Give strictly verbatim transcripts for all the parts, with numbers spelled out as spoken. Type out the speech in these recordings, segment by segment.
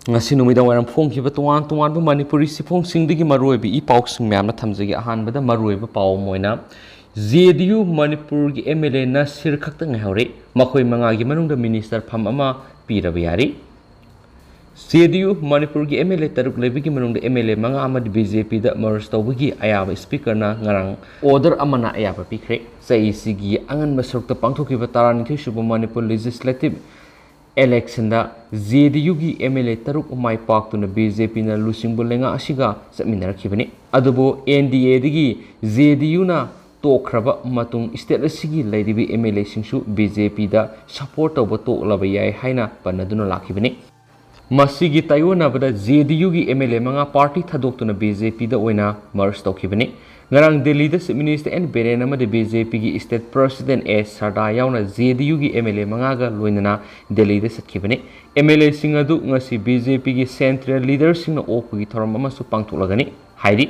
ꯉꯁꯤ ꯅꯨꯃꯤꯗꯥꯡ ꯋꯥꯏꯔꯝ ꯐꯣꯡꯈꯤꯕ ꯇꯣꯉꯥꯟ ꯇꯣꯉꯥꯟꯕ ꯃꯅꯤꯄꯨꯔꯤ ꯆꯦꯐꯣꯡꯁꯤꯡꯗꯒꯤ ꯃꯔꯨꯑꯣꯏꯕ ꯏ ꯄꯥꯎꯁꯤꯡ ꯃꯌꯥꯝꯅ ꯊꯝꯖꯒꯦ꯫ ꯑꯍꯥꯟꯕꯗ ꯃꯔꯨꯑꯣꯏꯕ ꯄꯥꯎ ꯑꯃ ꯑꯣꯏꯅ, ꯖꯦ ꯗꯤ ꯌꯨ ꯃꯅꯤꯄꯨꯔꯒꯤ ꯑꯦꯝ ꯑꯦꯜ ꯑꯦ ꯅꯁꯤꯔ ꯈꯛꯇ ꯉꯥꯏꯍꯧꯔꯦ꯫ ꯃꯈꯣꯏ ꯃꯉꯥꯒꯤ ꯃꯅꯨꯡꯗ ꯃꯤꯅꯤꯁꯇꯔ ꯐꯝ ꯑꯃ ꯄꯤꯔꯕ ꯌꯥꯔꯦ꯫ ꯖꯦ ꯗꯤ ꯌꯨ ꯃꯅꯤꯄꯨꯔꯒꯤ ꯑꯦꯝ ꯑꯦꯜ ꯑꯦ ꯇꯔꯨꯛ ꯂꯩꯕꯒꯤ ꯃꯅꯨꯡꯗ ꯑꯦꯝ ꯑꯦꯜ ꯑꯦ ꯃꯉꯥ ꯑꯃꯗꯤ ꯕꯤ ꯖꯦ ꯄꯤꯗ ꯃꯔꯖ ꯇꯧꯕꯒꯤ ꯑꯌꯥꯕ ꯁ꯭ꯄꯤꯀꯔꯅ ꯉꯔꯥꯡ ꯑꯣꯔꯗꯔ ꯑꯃꯅ ꯑꯌꯥꯕ ꯄꯤꯈ꯭ꯔꯦ꯫ ꯆꯍꯤꯁꯤꯒꯤ ꯑꯉꯟꯕ ꯁꯔꯨꯛꯇ ꯄꯥꯡꯊꯣꯛꯈꯤꯕ ꯇꯔꯥꯅꯤꯊꯣꯏ ꯁꯨꯕ ꯃꯅꯤꯄꯨꯔ ꯂꯦꯖꯤꯁꯂꯦꯇꯤꯚ ꯏꯂꯦꯛꯁꯟꯗ ꯖꯦ ꯗꯤ ꯌꯨꯒꯤ ꯑꯦꯝ ꯑꯦꯜ ꯑꯦ ꯇꯔꯨꯛ ꯃꯥꯏ ꯄꯥꯛꯇꯨꯅ ꯕꯤ ꯖꯦ ꯄꯤꯅ ꯂꯨꯆꯤꯡꯕ ꯂꯩꯉꯥꯛ ꯑꯁꯤꯒ ꯆꯠꯃꯤꯟꯅꯔꯛꯈꯤꯕꯅꯤ꯫ ꯑꯗꯨꯕꯨ ꯑꯦꯟ ꯗꯤ ꯑꯦꯗꯒꯤ ꯖꯦ ꯗꯤ ꯌꯨꯅ ꯇꯣꯛꯈ꯭ꯔꯕ ꯃꯇꯨꯡ ꯁ꯭ꯇꯦꯠ ꯑꯁꯤꯒꯤ ꯂꯩꯔꯤꯕ ꯑꯦꯝ ꯑꯦꯜ ꯑꯦꯁꯤꯡꯁꯨ ꯕꯤ ꯖꯦ ꯄꯤꯗ ꯁꯄꯣꯔꯠ ꯇꯧꯕ ꯇꯣꯛꯂꯕ ꯌꯥꯏ ꯍꯥꯏꯅ ꯄꯟꯅꯗꯨꯅ ꯂꯥꯛꯈꯤꯕꯅꯤ꯫ ꯃꯁꯤꯒꯤ ꯇꯥꯏꯑꯣꯟꯅꯕꯗ ꯖꯦ ꯗꯤ ꯌꯨꯒꯤ ꯑꯦꯝ ꯑꯦꯜ ꯑꯦ ꯃꯉꯥ ꯄꯥꯔꯇꯤ ꯊꯥꯗꯣꯛꯇꯨꯅ ꯕꯤ ꯖꯦ ꯄꯤꯗ ꯑꯣꯏꯅ ꯃꯔꯖ ꯇꯧꯈꯤꯕꯅꯤ꯫ ꯉꯔꯥꯡ ꯗꯦꯜꯂꯤꯗ ꯆꯤꯐ ꯃꯤꯅꯤꯁꯇꯔ ꯑꯦꯟ ꯕꯤꯔꯦꯟ ꯑꯃꯗꯤ ꯕꯤ ꯖꯦ ꯄꯤꯒꯤ ꯁ꯭ꯇꯦꯠ ꯄ꯭ꯔꯁꯤꯗꯦꯟ ꯑꯦ ꯁꯔꯗꯥ ꯌꯥꯎꯅ ꯖꯦ ꯗꯤ ꯌꯨꯒꯤ ꯑꯦꯝ ꯑꯦꯜ ꯑꯦ ꯃꯉꯥꯒ ꯂꯣꯏꯅꯅ ꯗꯦꯜꯂꯤꯗ ꯆꯠꯈꯤꯕꯅꯤ꯫ ꯑꯦꯝ ꯑꯦꯜ ꯑꯦꯁꯤꯡ ꯑꯗꯨ ꯉꯁꯤ ꯕꯤ ꯖꯦ ꯄꯤꯒꯤ ꯁꯦꯟꯇ꯭ꯔꯦꯜ ꯂꯤꯗꯔꯁꯤꯡꯅ ꯑꯣꯛꯄꯒꯤ ꯊꯧꯔꯝ ꯑꯃꯁꯨ ꯄꯥꯡꯊꯣꯛꯂꯒꯅꯤ ꯍꯥꯏꯔꯤ꯫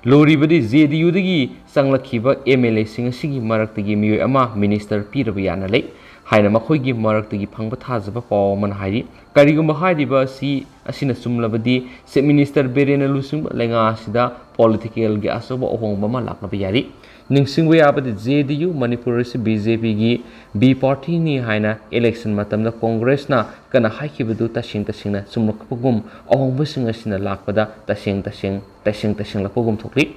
ꯂꯨꯔꯤꯕꯗꯤ ꯖꯦ ꯗꯤ ꯌꯨꯗꯒꯤ ꯆꯪꯂꯛꯈꯤꯕ ꯑꯦꯝ ꯑꯦꯜ ꯑꯦꯁꯤꯡ ꯑꯁꯤꯒꯤ ꯃꯔꯛꯇꯒꯤ ꯃꯤꯑꯣꯏ ꯑꯃ ꯃꯤꯅꯤꯁꯇꯔ ꯄꯤꯔꯕ ꯌꯥꯅ ꯂꯩ ꯍꯥꯏꯅ ꯃꯈꯣꯏꯒꯤ ꯃꯔꯛꯇꯒꯤ ꯐꯪꯕ ꯊꯥꯖꯕ ꯄꯥꯎ ꯑꯃꯅ ꯍꯥꯏꯔꯤ꯫ ꯀꯔꯤꯒꯨꯝꯕ ꯍꯥꯏꯔꯤꯕ ꯑꯁꯤ, ꯑꯁꯤꯅ ꯆꯨꯝꯂꯕꯗꯤ, ꯆꯤꯐ ꯃꯤꯅꯤꯁꯇꯔ ꯕꯤꯔꯦꯟꯅ ꯂꯨꯆꯤꯡꯕ ꯂꯩꯉꯥꯛ ꯑꯁꯤꯗ ꯄꯣꯂꯤꯇꯤꯀꯦꯜꯒꯤ ꯑꯆꯧꯕ ꯑꯍꯣꯡꯕ ꯑꯃ ꯂꯥꯛꯂꯕ ꯌꯥꯔꯤ꯫ ꯅꯤꯡꯁꯤꯡꯕ ꯌꯥꯕꯗꯤ, ꯖꯦ ꯗꯤ ꯌꯨ ꯃꯅꯤꯄꯨꯔ ꯑꯁꯤ ꯕꯤ ꯖꯦ ꯄꯤꯒꯤ ꯕꯤ ꯄꯥꯔꯇꯤꯅꯤ ꯍꯥꯏꯅ ꯏꯂꯦꯛꯁꯟ ꯃꯇꯝꯗ ꯀꯣꯡꯒ꯭ꯔꯦꯁꯅ ꯀꯟꯅ ꯍꯥꯏꯈꯤꯕꯗꯨ ꯇꯁꯦꯡ ꯇꯁꯦꯡꯅ ꯆꯨꯝꯂꯛꯄꯒꯨꯝ, ꯑꯍꯣꯡꯕꯁꯤꯡ ꯑꯁꯤꯅ ꯂꯥꯛꯄꯗ ꯇꯁꯦꯡ ꯇꯁꯦꯡ, ꯇꯁꯦꯡ ꯇꯁꯦꯡꯂꯛꯄꯒꯨꯝ ꯊꯣꯛꯂꯤ꯫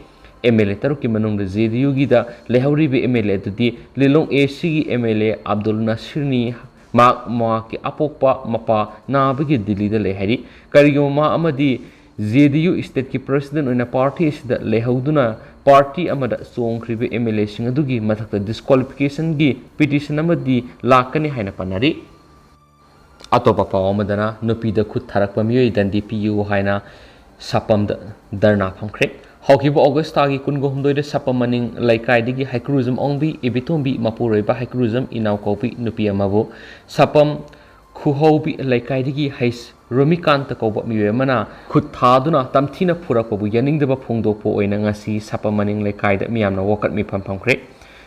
ꯑꯦꯝ ꯑꯦꯜ ꯑꯦ ꯇꯔꯨꯛꯀꯤ ꯃꯅꯨꯡꯗ ꯖꯦ ꯗꯤ ꯌꯨꯒꯤꯗ ꯂꯩꯍꯧꯔꯤꯕ ꯑꯦꯝ ꯑꯦꯜ ꯑꯦ ꯑꯗꯨꯗꯤ ꯂꯤꯂꯣꯡ ꯑꯦ ꯁꯤꯒꯤ ꯑꯦꯝ ꯑꯦꯜ ꯑꯦ ꯑꯕꯗꯨꯜ ꯅꯁꯤꯔꯅꯤ꯫ ꯃꯍꯥꯛ, ꯃꯍꯥꯛꯀꯤ ꯑꯄꯣꯛꯄ ꯃꯄꯥ ꯅꯥꯕꯒꯤ ꯗꯤꯜꯂꯤꯗ ꯂꯩ ꯍꯥꯏꯔꯤ꯫ ꯀꯔꯤꯒꯨꯝꯕ ꯃꯥ ꯑꯃꯗꯤ ꯖꯦ ꯗꯤ ꯌꯨ ꯁ꯭ꯇꯦꯠꯀꯤ ꯄ꯭ꯔꯁꯤꯗꯦꯟꯠ ꯑꯣꯏꯅ ꯄꯥꯔꯇꯤ ꯑꯁꯤꯗ ꯂꯩꯍꯧꯗꯨꯅ ꯄꯥꯔꯇꯤ ꯑꯃꯗ ꯆꯣꯡꯈ꯭ꯔꯤꯕ ꯑꯦꯝ ꯑꯦꯜ ꯑꯦꯁꯤꯡ ꯑꯗꯨꯒꯤ ꯃꯊꯛꯇ ꯗꯤꯁꯀ꯭ꯋꯥꯂꯤꯐꯤꯀꯦꯁꯟꯒꯤ ꯄꯤꯇꯤꯁꯟ ꯑꯃꯗꯤ ꯂꯥꯛꯀꯅꯤ ꯍꯥꯏꯅ ꯄꯟꯅꯔꯤ꯫ ꯑꯇꯣꯞꯄ ꯄꯥꯎ ꯑꯃꯗꯅ, ꯅꯨꯄꯤꯗ ꯈꯨꯠ ꯊꯥꯔꯛꯄ ꯃꯤꯑꯣꯏ ꯗꯟꯗꯤ ꯄꯤꯌꯨ ꯍꯥꯏꯅ ꯁꯥꯄꯝꯗ ꯙꯔꯅꯥ ꯐꯝꯈ꯭ꯔꯦ꯫ ꯍꯧꯈꯤꯕ ꯑꯣꯒꯁ ꯊꯥꯒꯤ ꯀꯨꯟꯒ ꯍꯨꯝꯗꯣꯏꯗ ꯁꯥꯄꯝ ꯃꯅꯤꯡ ꯂꯩꯀꯥꯏꯗꯒꯤ ꯍꯩꯀ꯭ꯔꯨꯖꯝ ꯑꯣꯡꯕꯤ ꯏꯕꯦꯇꯣꯝꯕꯤ ꯃꯄꯨꯔꯣꯏꯕ ꯍꯩꯀ꯭ꯔꯨꯖꯝ ꯏꯅꯥꯎ ꯀꯧꯕꯤ ꯅꯨꯄꯤ ꯑꯃꯕꯨ ꯁꯥꯄꯝ ꯈꯨꯍꯧꯕꯤ ꯂꯩꯀꯥꯏꯗꯒꯤ ꯍꯩꯁ ꯔꯣꯃꯤꯀꯥꯟꯇ ꯀꯧꯕ ꯃꯤꯑꯣꯏ ꯑꯃꯅ ꯈꯨꯠ ꯊꯥꯗꯨꯅ ꯇꯝꯊꯤꯅ ꯐꯨꯔꯛꯄꯕꯨ ꯌꯥꯅꯤꯡꯗꯕ ꯐꯣꯡꯗꯣꯛꯄ ꯑꯣꯏꯅ ꯉꯁꯤ ꯁꯥꯄꯝ ꯃꯅꯤꯡ ꯂꯩꯀꯥꯏꯗ ꯃꯤꯌꯥꯝꯅ ꯋꯥꯀꯠ ꯃꯤꯐꯝ ꯐꯝꯈ꯭ꯔꯦ꯫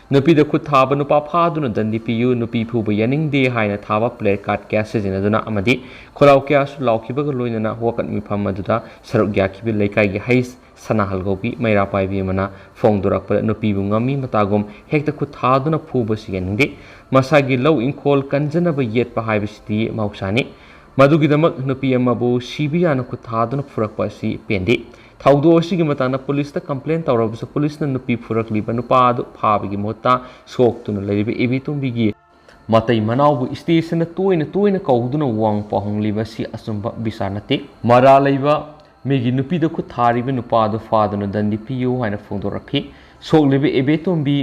ꯅꯨꯄꯤꯗ ꯈꯨꯠ ꯊꯥꯕ ꯅꯨꯄꯥ ꯐꯥꯗꯨꯅ ꯗꯟꯗꯤ ꯄꯤꯌꯨ, ꯅꯨꯄꯤ ꯐꯨꯕ ꯌꯥꯅꯤꯡꯗꯦ ꯍꯥꯏꯅ ꯊꯥꯕ placard ꯀꯌꯥ ꯁꯤꯖꯤꯟꯅꯗꯨꯅ ꯑꯃꯗꯤ ꯈꯣꯜꯂꯥꯎ ꯀꯌꯥꯁꯨ ꯂꯥꯎꯈꯤꯕꯒ ꯂꯣꯏꯅꯅ ꯋꯥꯀꯠ ꯃꯤꯐꯝ ꯑꯗꯨꯗ ꯁꯔꯨꯛ ꯌꯥꯈꯤꯕ ꯂꯩꯀꯥꯏꯒꯤ ꯍꯩꯁ ꯁꯅꯥꯍꯜꯒꯧꯕꯤ ꯃꯩꯔꯥ ꯄꯥꯏꯕꯤ ꯑꯃꯅ ꯐꯣꯡꯗꯣꯔꯛꯄꯗ, ꯅꯨꯄꯤꯕꯨ ꯉꯝꯃꯤ ꯃꯇꯥꯒꯨꯝ ꯍꯦꯛꯇ ꯈꯨꯠ ꯊꯥꯗꯨꯅ ꯐꯨꯕꯁꯤ ꯌꯥꯅꯤꯡꯗꯦ꯫ ꯃꯁꯥꯒꯤ ꯂꯧ ꯏꯪꯈꯣꯜ ꯀꯟꯖꯅꯕ ꯌꯦꯠꯄ ꯍꯥꯏꯕꯁꯤꯗꯤ ꯃꯍꯧꯁꯥꯅꯤ꯫ ꯃꯗꯨꯒꯤꯗꯃꯛ ꯅꯨꯄꯤ ꯑꯃꯕꯨ ꯁꯤꯕ ꯌꯥꯅ ꯈꯨꯠ ꯊꯥꯗꯨꯅ ꯐꯨꯔꯛꯄ ꯑꯁꯤ ꯄꯦꯟꯗꯦ꯫ ꯊꯧꯗꯣꯛ ꯑꯁꯤꯒꯤ ꯃꯇꯥꯡꯗ ꯄꯨꯂꯤꯁꯇ complain ꯇꯧꯔꯕꯁꯨ ꯄꯨꯂꯤꯁꯅ ꯅꯨꯄꯤ ꯐꯨꯔꯛꯂꯤꯕ ꯅꯨꯄꯥ ꯑꯗꯨ ꯐꯥꯕꯒꯤ ꯃꯍꯨꯠꯇ ꯁꯣꯛꯇꯨꯅ ꯂꯩꯔꯤꯕ ꯏꯕꯦꯇꯣꯝꯕꯤꯒꯤ ꯃꯇꯩ ꯃꯅꯥꯎꯕꯨ stationꯗ ꯇꯣꯏꯅ ꯇꯣꯏꯅ ꯀꯧꯗꯨꯅ ꯋꯥ ꯄꯥꯎꯍꯪꯂꯤꯕ ꯑꯁꯤ ꯑꯆꯨꯝꯕ ꯕꯤꯆꯥꯔ ꯅꯠꯇꯦ꯫ ꯃꯔꯥꯜ ꯂꯩꯕ ꯃꯤꯒꯤ ꯅꯨꯄꯤꯗ ꯈꯨꯠ ꯊꯥꯔꯤꯕ ꯅꯨꯄꯥ ꯑꯗꯨ ꯐꯥꯗꯨꯅ ꯗꯟꯗꯤ ꯄꯤꯌꯨ ꯍꯥꯏꯅ ꯐꯣꯡꯗꯣꯔꯛꯈꯤ꯫ ꯁꯣꯛꯂꯤꯕ ꯏꯕꯦꯇꯣꯝꯕꯤ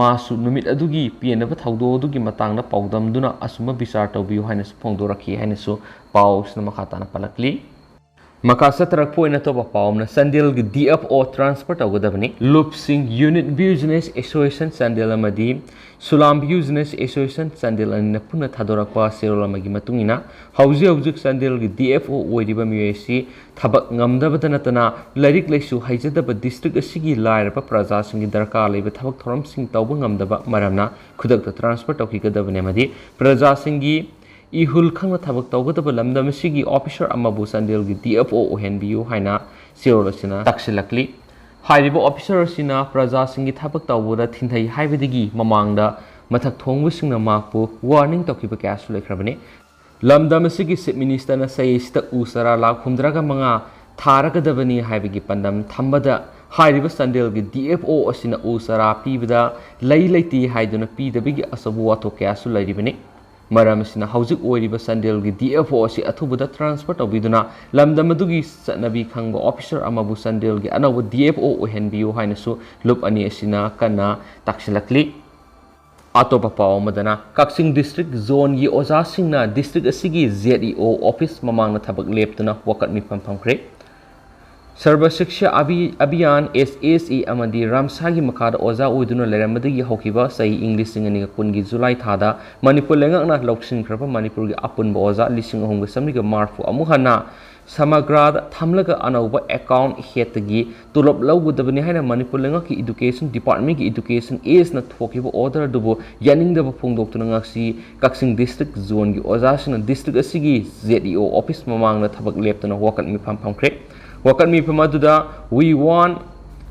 ꯃꯥꯁꯨ ꯅꯨꯃꯤꯠ ꯑꯗꯨꯒꯤ ꯄꯦꯟꯅꯕ ꯊꯧꯗꯣꯛ ꯑꯗꯨꯒꯤ ꯃꯇꯥꯡꯗ ꯄꯥꯎꯗꯝꯗꯨꯅ ꯑꯆꯨꯝꯕ ꯕꯤꯆꯥꯔ ꯇꯧꯕꯤꯌꯨ ꯍꯥꯏꯅꯁꯨ ꯐꯣꯡꯗꯣꯔꯛꯈꯤ ꯍꯥꯏꯅꯁꯨ ꯄꯥꯎꯁꯤꯅ ꯃꯈꯥ ꯇꯥꯅ ꯄꯜꯂꯛꯂꯤ꯫ ꯃꯈꯥ ꯆꯠꯊꯔꯛꯄ ꯑꯣꯏꯅ ꯑꯇꯣꯞꯄ ꯄꯥꯎ ꯑꯃꯅ, ꯆꯥꯟꯗꯦꯜꯒꯤ D F O transfer ꯇꯧꯒꯗꯕꯅꯤ꯫ ꯂꯨꯞꯁꯤꯡ Unit Business Association ꯆꯥꯟꯗꯦꯜ ꯑꯃꯗꯤ ꯁꯨꯂꯥꯝ Business Association ꯆꯥꯟꯗꯦꯜ ꯑꯅꯤꯅ ꯄꯨꯟꯅ ꯊꯥꯗꯣꯔꯛꯄ ꯆꯦꯔꯣꯜ ꯑꯃꯒꯤ ꯃꯇꯨꯡ ꯏꯟꯅ, ꯍꯧꯖꯤꯛ ꯍꯧꯖꯤꯛ ꯆꯥꯟꯗꯦꯜꯒꯤ D F O ꯑꯣꯏꯔꯤꯕ ꯃꯤꯑꯣꯏ ꯑꯁꯤ ꯊꯕꯛ ꯉꯝꯗꯕꯗ ꯅꯠꯇꯅ ꯂꯥꯏꯔꯤꯛ ꯂꯥꯏꯁꯨ ꯍꯩꯖꯗꯕ district ꯑꯁꯤꯒꯤ ꯂꯥꯏꯔꯕ ꯄ꯭ꯔꯖꯥꯁꯤꯡꯒꯤ ꯗꯔꯀꯥꯔ ꯂꯩꯕ ꯊꯕꯛ ꯊꯧꯔꯝꯁꯤꯡ ꯇꯧꯕ ꯉꯝꯗꯕ ꯃꯔꯝꯅ ꯈꯨꯗꯛꯇ transfer ꯇꯧꯈꯤꯒꯗꯕꯅꯤ ꯑꯃꯗꯤ ꯄ꯭ꯔꯖꯥꯁꯤꯡꯒꯤ ꯏꯍꯨꯜ ꯈꯪꯅ ꯊꯕꯛ ꯇꯧꯒꯗꯕ ꯂꯝꯗꯝ ꯑꯁꯤꯒꯤ officer ꯑꯃꯕꯨ ꯆꯥꯟꯗꯦꯜꯒꯤ D F O ꯑꯣꯏꯍꯟꯕꯤꯌꯨ ꯍꯥꯏꯅ ꯆꯦꯔꯣꯜ ꯑꯁꯤꯅ ꯇꯥꯛꯁꯤꯜꯂꯛꯂꯤ꯫ ꯍꯥꯏꯔꯤꯕ officer ꯑꯁꯤꯅ ꯄ꯭ꯔꯖꯥꯁꯤꯡꯒꯤ ꯊꯕꯛ ꯇꯧꯕꯗ ꯊꯤꯟꯊꯩ ꯍꯥꯏꯕꯗꯒꯤ ꯃꯃꯥꯡꯗ ꯃꯊꯛ ꯊꯣꯡꯕꯁꯤꯡꯅ ꯃꯍꯥꯛꯄꯨ warning ꯇꯧꯈꯤꯕ ꯀꯌꯥꯁꯨ ꯂꯩꯈ꯭ꯔꯕꯅꯤ꯫ ꯂꯝꯗꯝ ꯑꯁꯤꯒꯤ Chief Ministerꯅ ꯆꯍꯤ ꯑꯁꯤꯗ ꯎ ꯆꯥꯔꯥ ꯂꯥꯈ ꯍꯨꯝꯗ꯭ꯔꯥꯒ ꯃꯉꯥ ꯊꯥꯔꯒꯗꯕꯅꯤ ꯍꯥꯏꯕꯒꯤ ꯄꯥꯟꯗꯝ ꯊꯝꯕꯗ, ꯍꯥꯏꯔꯤꯕ ꯆꯥꯟꯗꯦꯜꯒꯤ D F O ꯑꯁꯤꯅ ꯎ ꯆꯥꯔꯥ ꯄꯤꯕꯗ ꯂꯩ ꯂꯩꯇꯦ ꯍꯥꯏꯗꯨꯅ ꯄꯤꯗꯕꯒꯤ ꯑꯆꯧꯕ ꯋꯥꯊꯣꯛ ꯀꯌꯥꯁꯨ ꯂꯩꯔꯤꯕꯅꯤ꯫ ꯃꯔꯝ ꯑꯁꯤꯅ ꯍꯧꯖꯤꯛ ꯑꯣꯏꯔꯤꯕ ꯆꯥꯟꯗꯦꯜꯒꯤ D F O ꯑꯁꯤ ꯑꯊꯨꯕꯗ transfer ꯇꯧꯕꯤꯗꯨꯅ ꯂꯝꯗꯝ ꯑꯗꯨꯒꯤ ꯆꯠꯅꯕꯤ ꯈꯪꯕ officer ꯑꯃꯕꯨ ꯆꯥꯟꯗꯦꯜꯒꯤ ꯑꯅꯧꯕ D F O ꯑꯣꯏꯍꯟꯕꯤꯌꯨ ꯍꯥꯏꯅꯁꯨ ꯂꯨꯞ ꯑꯅꯤ ꯑꯁꯤꯅ ꯀꯟꯅ ꯇꯥꯛꯁꯤꯜꯂꯛꯂꯤ꯫ ꯑꯇꯣꯞꯄ ꯄꯥꯎ ꯑꯃꯗꯅ, ꯀꯛꯆꯤꯡ district zoneꯒꯤ ꯑꯣꯖꯥꯁꯤꯡꯅ district ꯑꯁꯤꯒꯤ Z E O office ꯃꯃꯥꯡꯗ ꯊꯕꯛ ꯂꯦꯞꯇꯨꯅ ꯋꯥꯀꯠ ꯃꯤꯐꯝ ꯐꯝꯈ꯭ꯔꯦ꯫ ꯁꯔꯕ ꯁꯤꯛꯁꯥ ꯑꯚꯤ- ꯑꯚꯤꯌꯥꯟ, S S A, ꯑꯃꯗꯤ ꯔꯥꯝꯁꯥꯒꯤ ꯃꯈꯥꯗ ꯑꯣꯖꯥ ꯑꯣꯏꯗꯨꯅ ꯂꯩꯔꯝꯕꯗꯒꯤ ꯍꯧꯈꯤꯕ ꯆꯍꯤ ꯏꯪ ꯂꯤꯁꯤꯡ ꯑꯅꯤꯒ ꯀꯨꯟꯒꯤ ꯖꯨꯂꯥꯏ ꯊꯥꯗ ꯃꯅꯤꯄꯨꯔ ꯂꯩꯉꯥꯛꯅ ꯂꯧꯁꯤꯟꯈ꯭ꯔꯕ ꯃꯅꯤꯄꯨꯔꯒꯤ ꯑꯄꯨꯟꯕ ꯑꯣꯖꯥ ꯂꯤꯁꯤꯡ ꯑꯍꯨꯝꯒ ꯆꯥꯃꯔꯤꯒ ꯃꯔꯤꯐꯨ ꯑꯃꯨꯛ ꯍꯟꯅ ꯁꯃꯒ꯭ꯔꯥꯗ ꯊꯝꯂꯒ ꯑꯅꯧꯕ ꯑꯦꯀꯥꯎꯟ ꯍꯦꯠꯇꯒꯤ ꯇꯣꯂꯣꯞ ꯂꯧꯒꯗꯕꯅꯤ ꯍꯥꯏꯅ ꯃꯅꯤꯄꯨꯔ ꯂꯩꯉꯥꯛꯀꯤ Education Department ꯀꯤ Education S ꯅ ꯊꯣꯛꯈꯤꯕ order ꯑꯗꯨꯕꯨ ꯌꯥꯅꯤꯡꯗꯕ ꯐꯣꯡꯗꯣꯛꯇꯨꯅ ꯉꯁꯤ ꯀꯛꯆꯤꯡ district zone ꯒꯤ ꯑꯣꯖꯥꯁꯤꯡꯅ district ꯑꯁꯤꯒꯤ Z E O office ꯃꯃꯥꯡꯗ ꯊꯕꯛ ꯂꯦꯞꯇꯅ ꯋꯥꯀꯠ ꯃꯤꯐꯝ ꯐꯝꯈ꯭ꯔꯦ꯫ ꯋꯥꯀꯠ ꯃꯤꯐꯝ ꯑꯗꯨꯗ "We want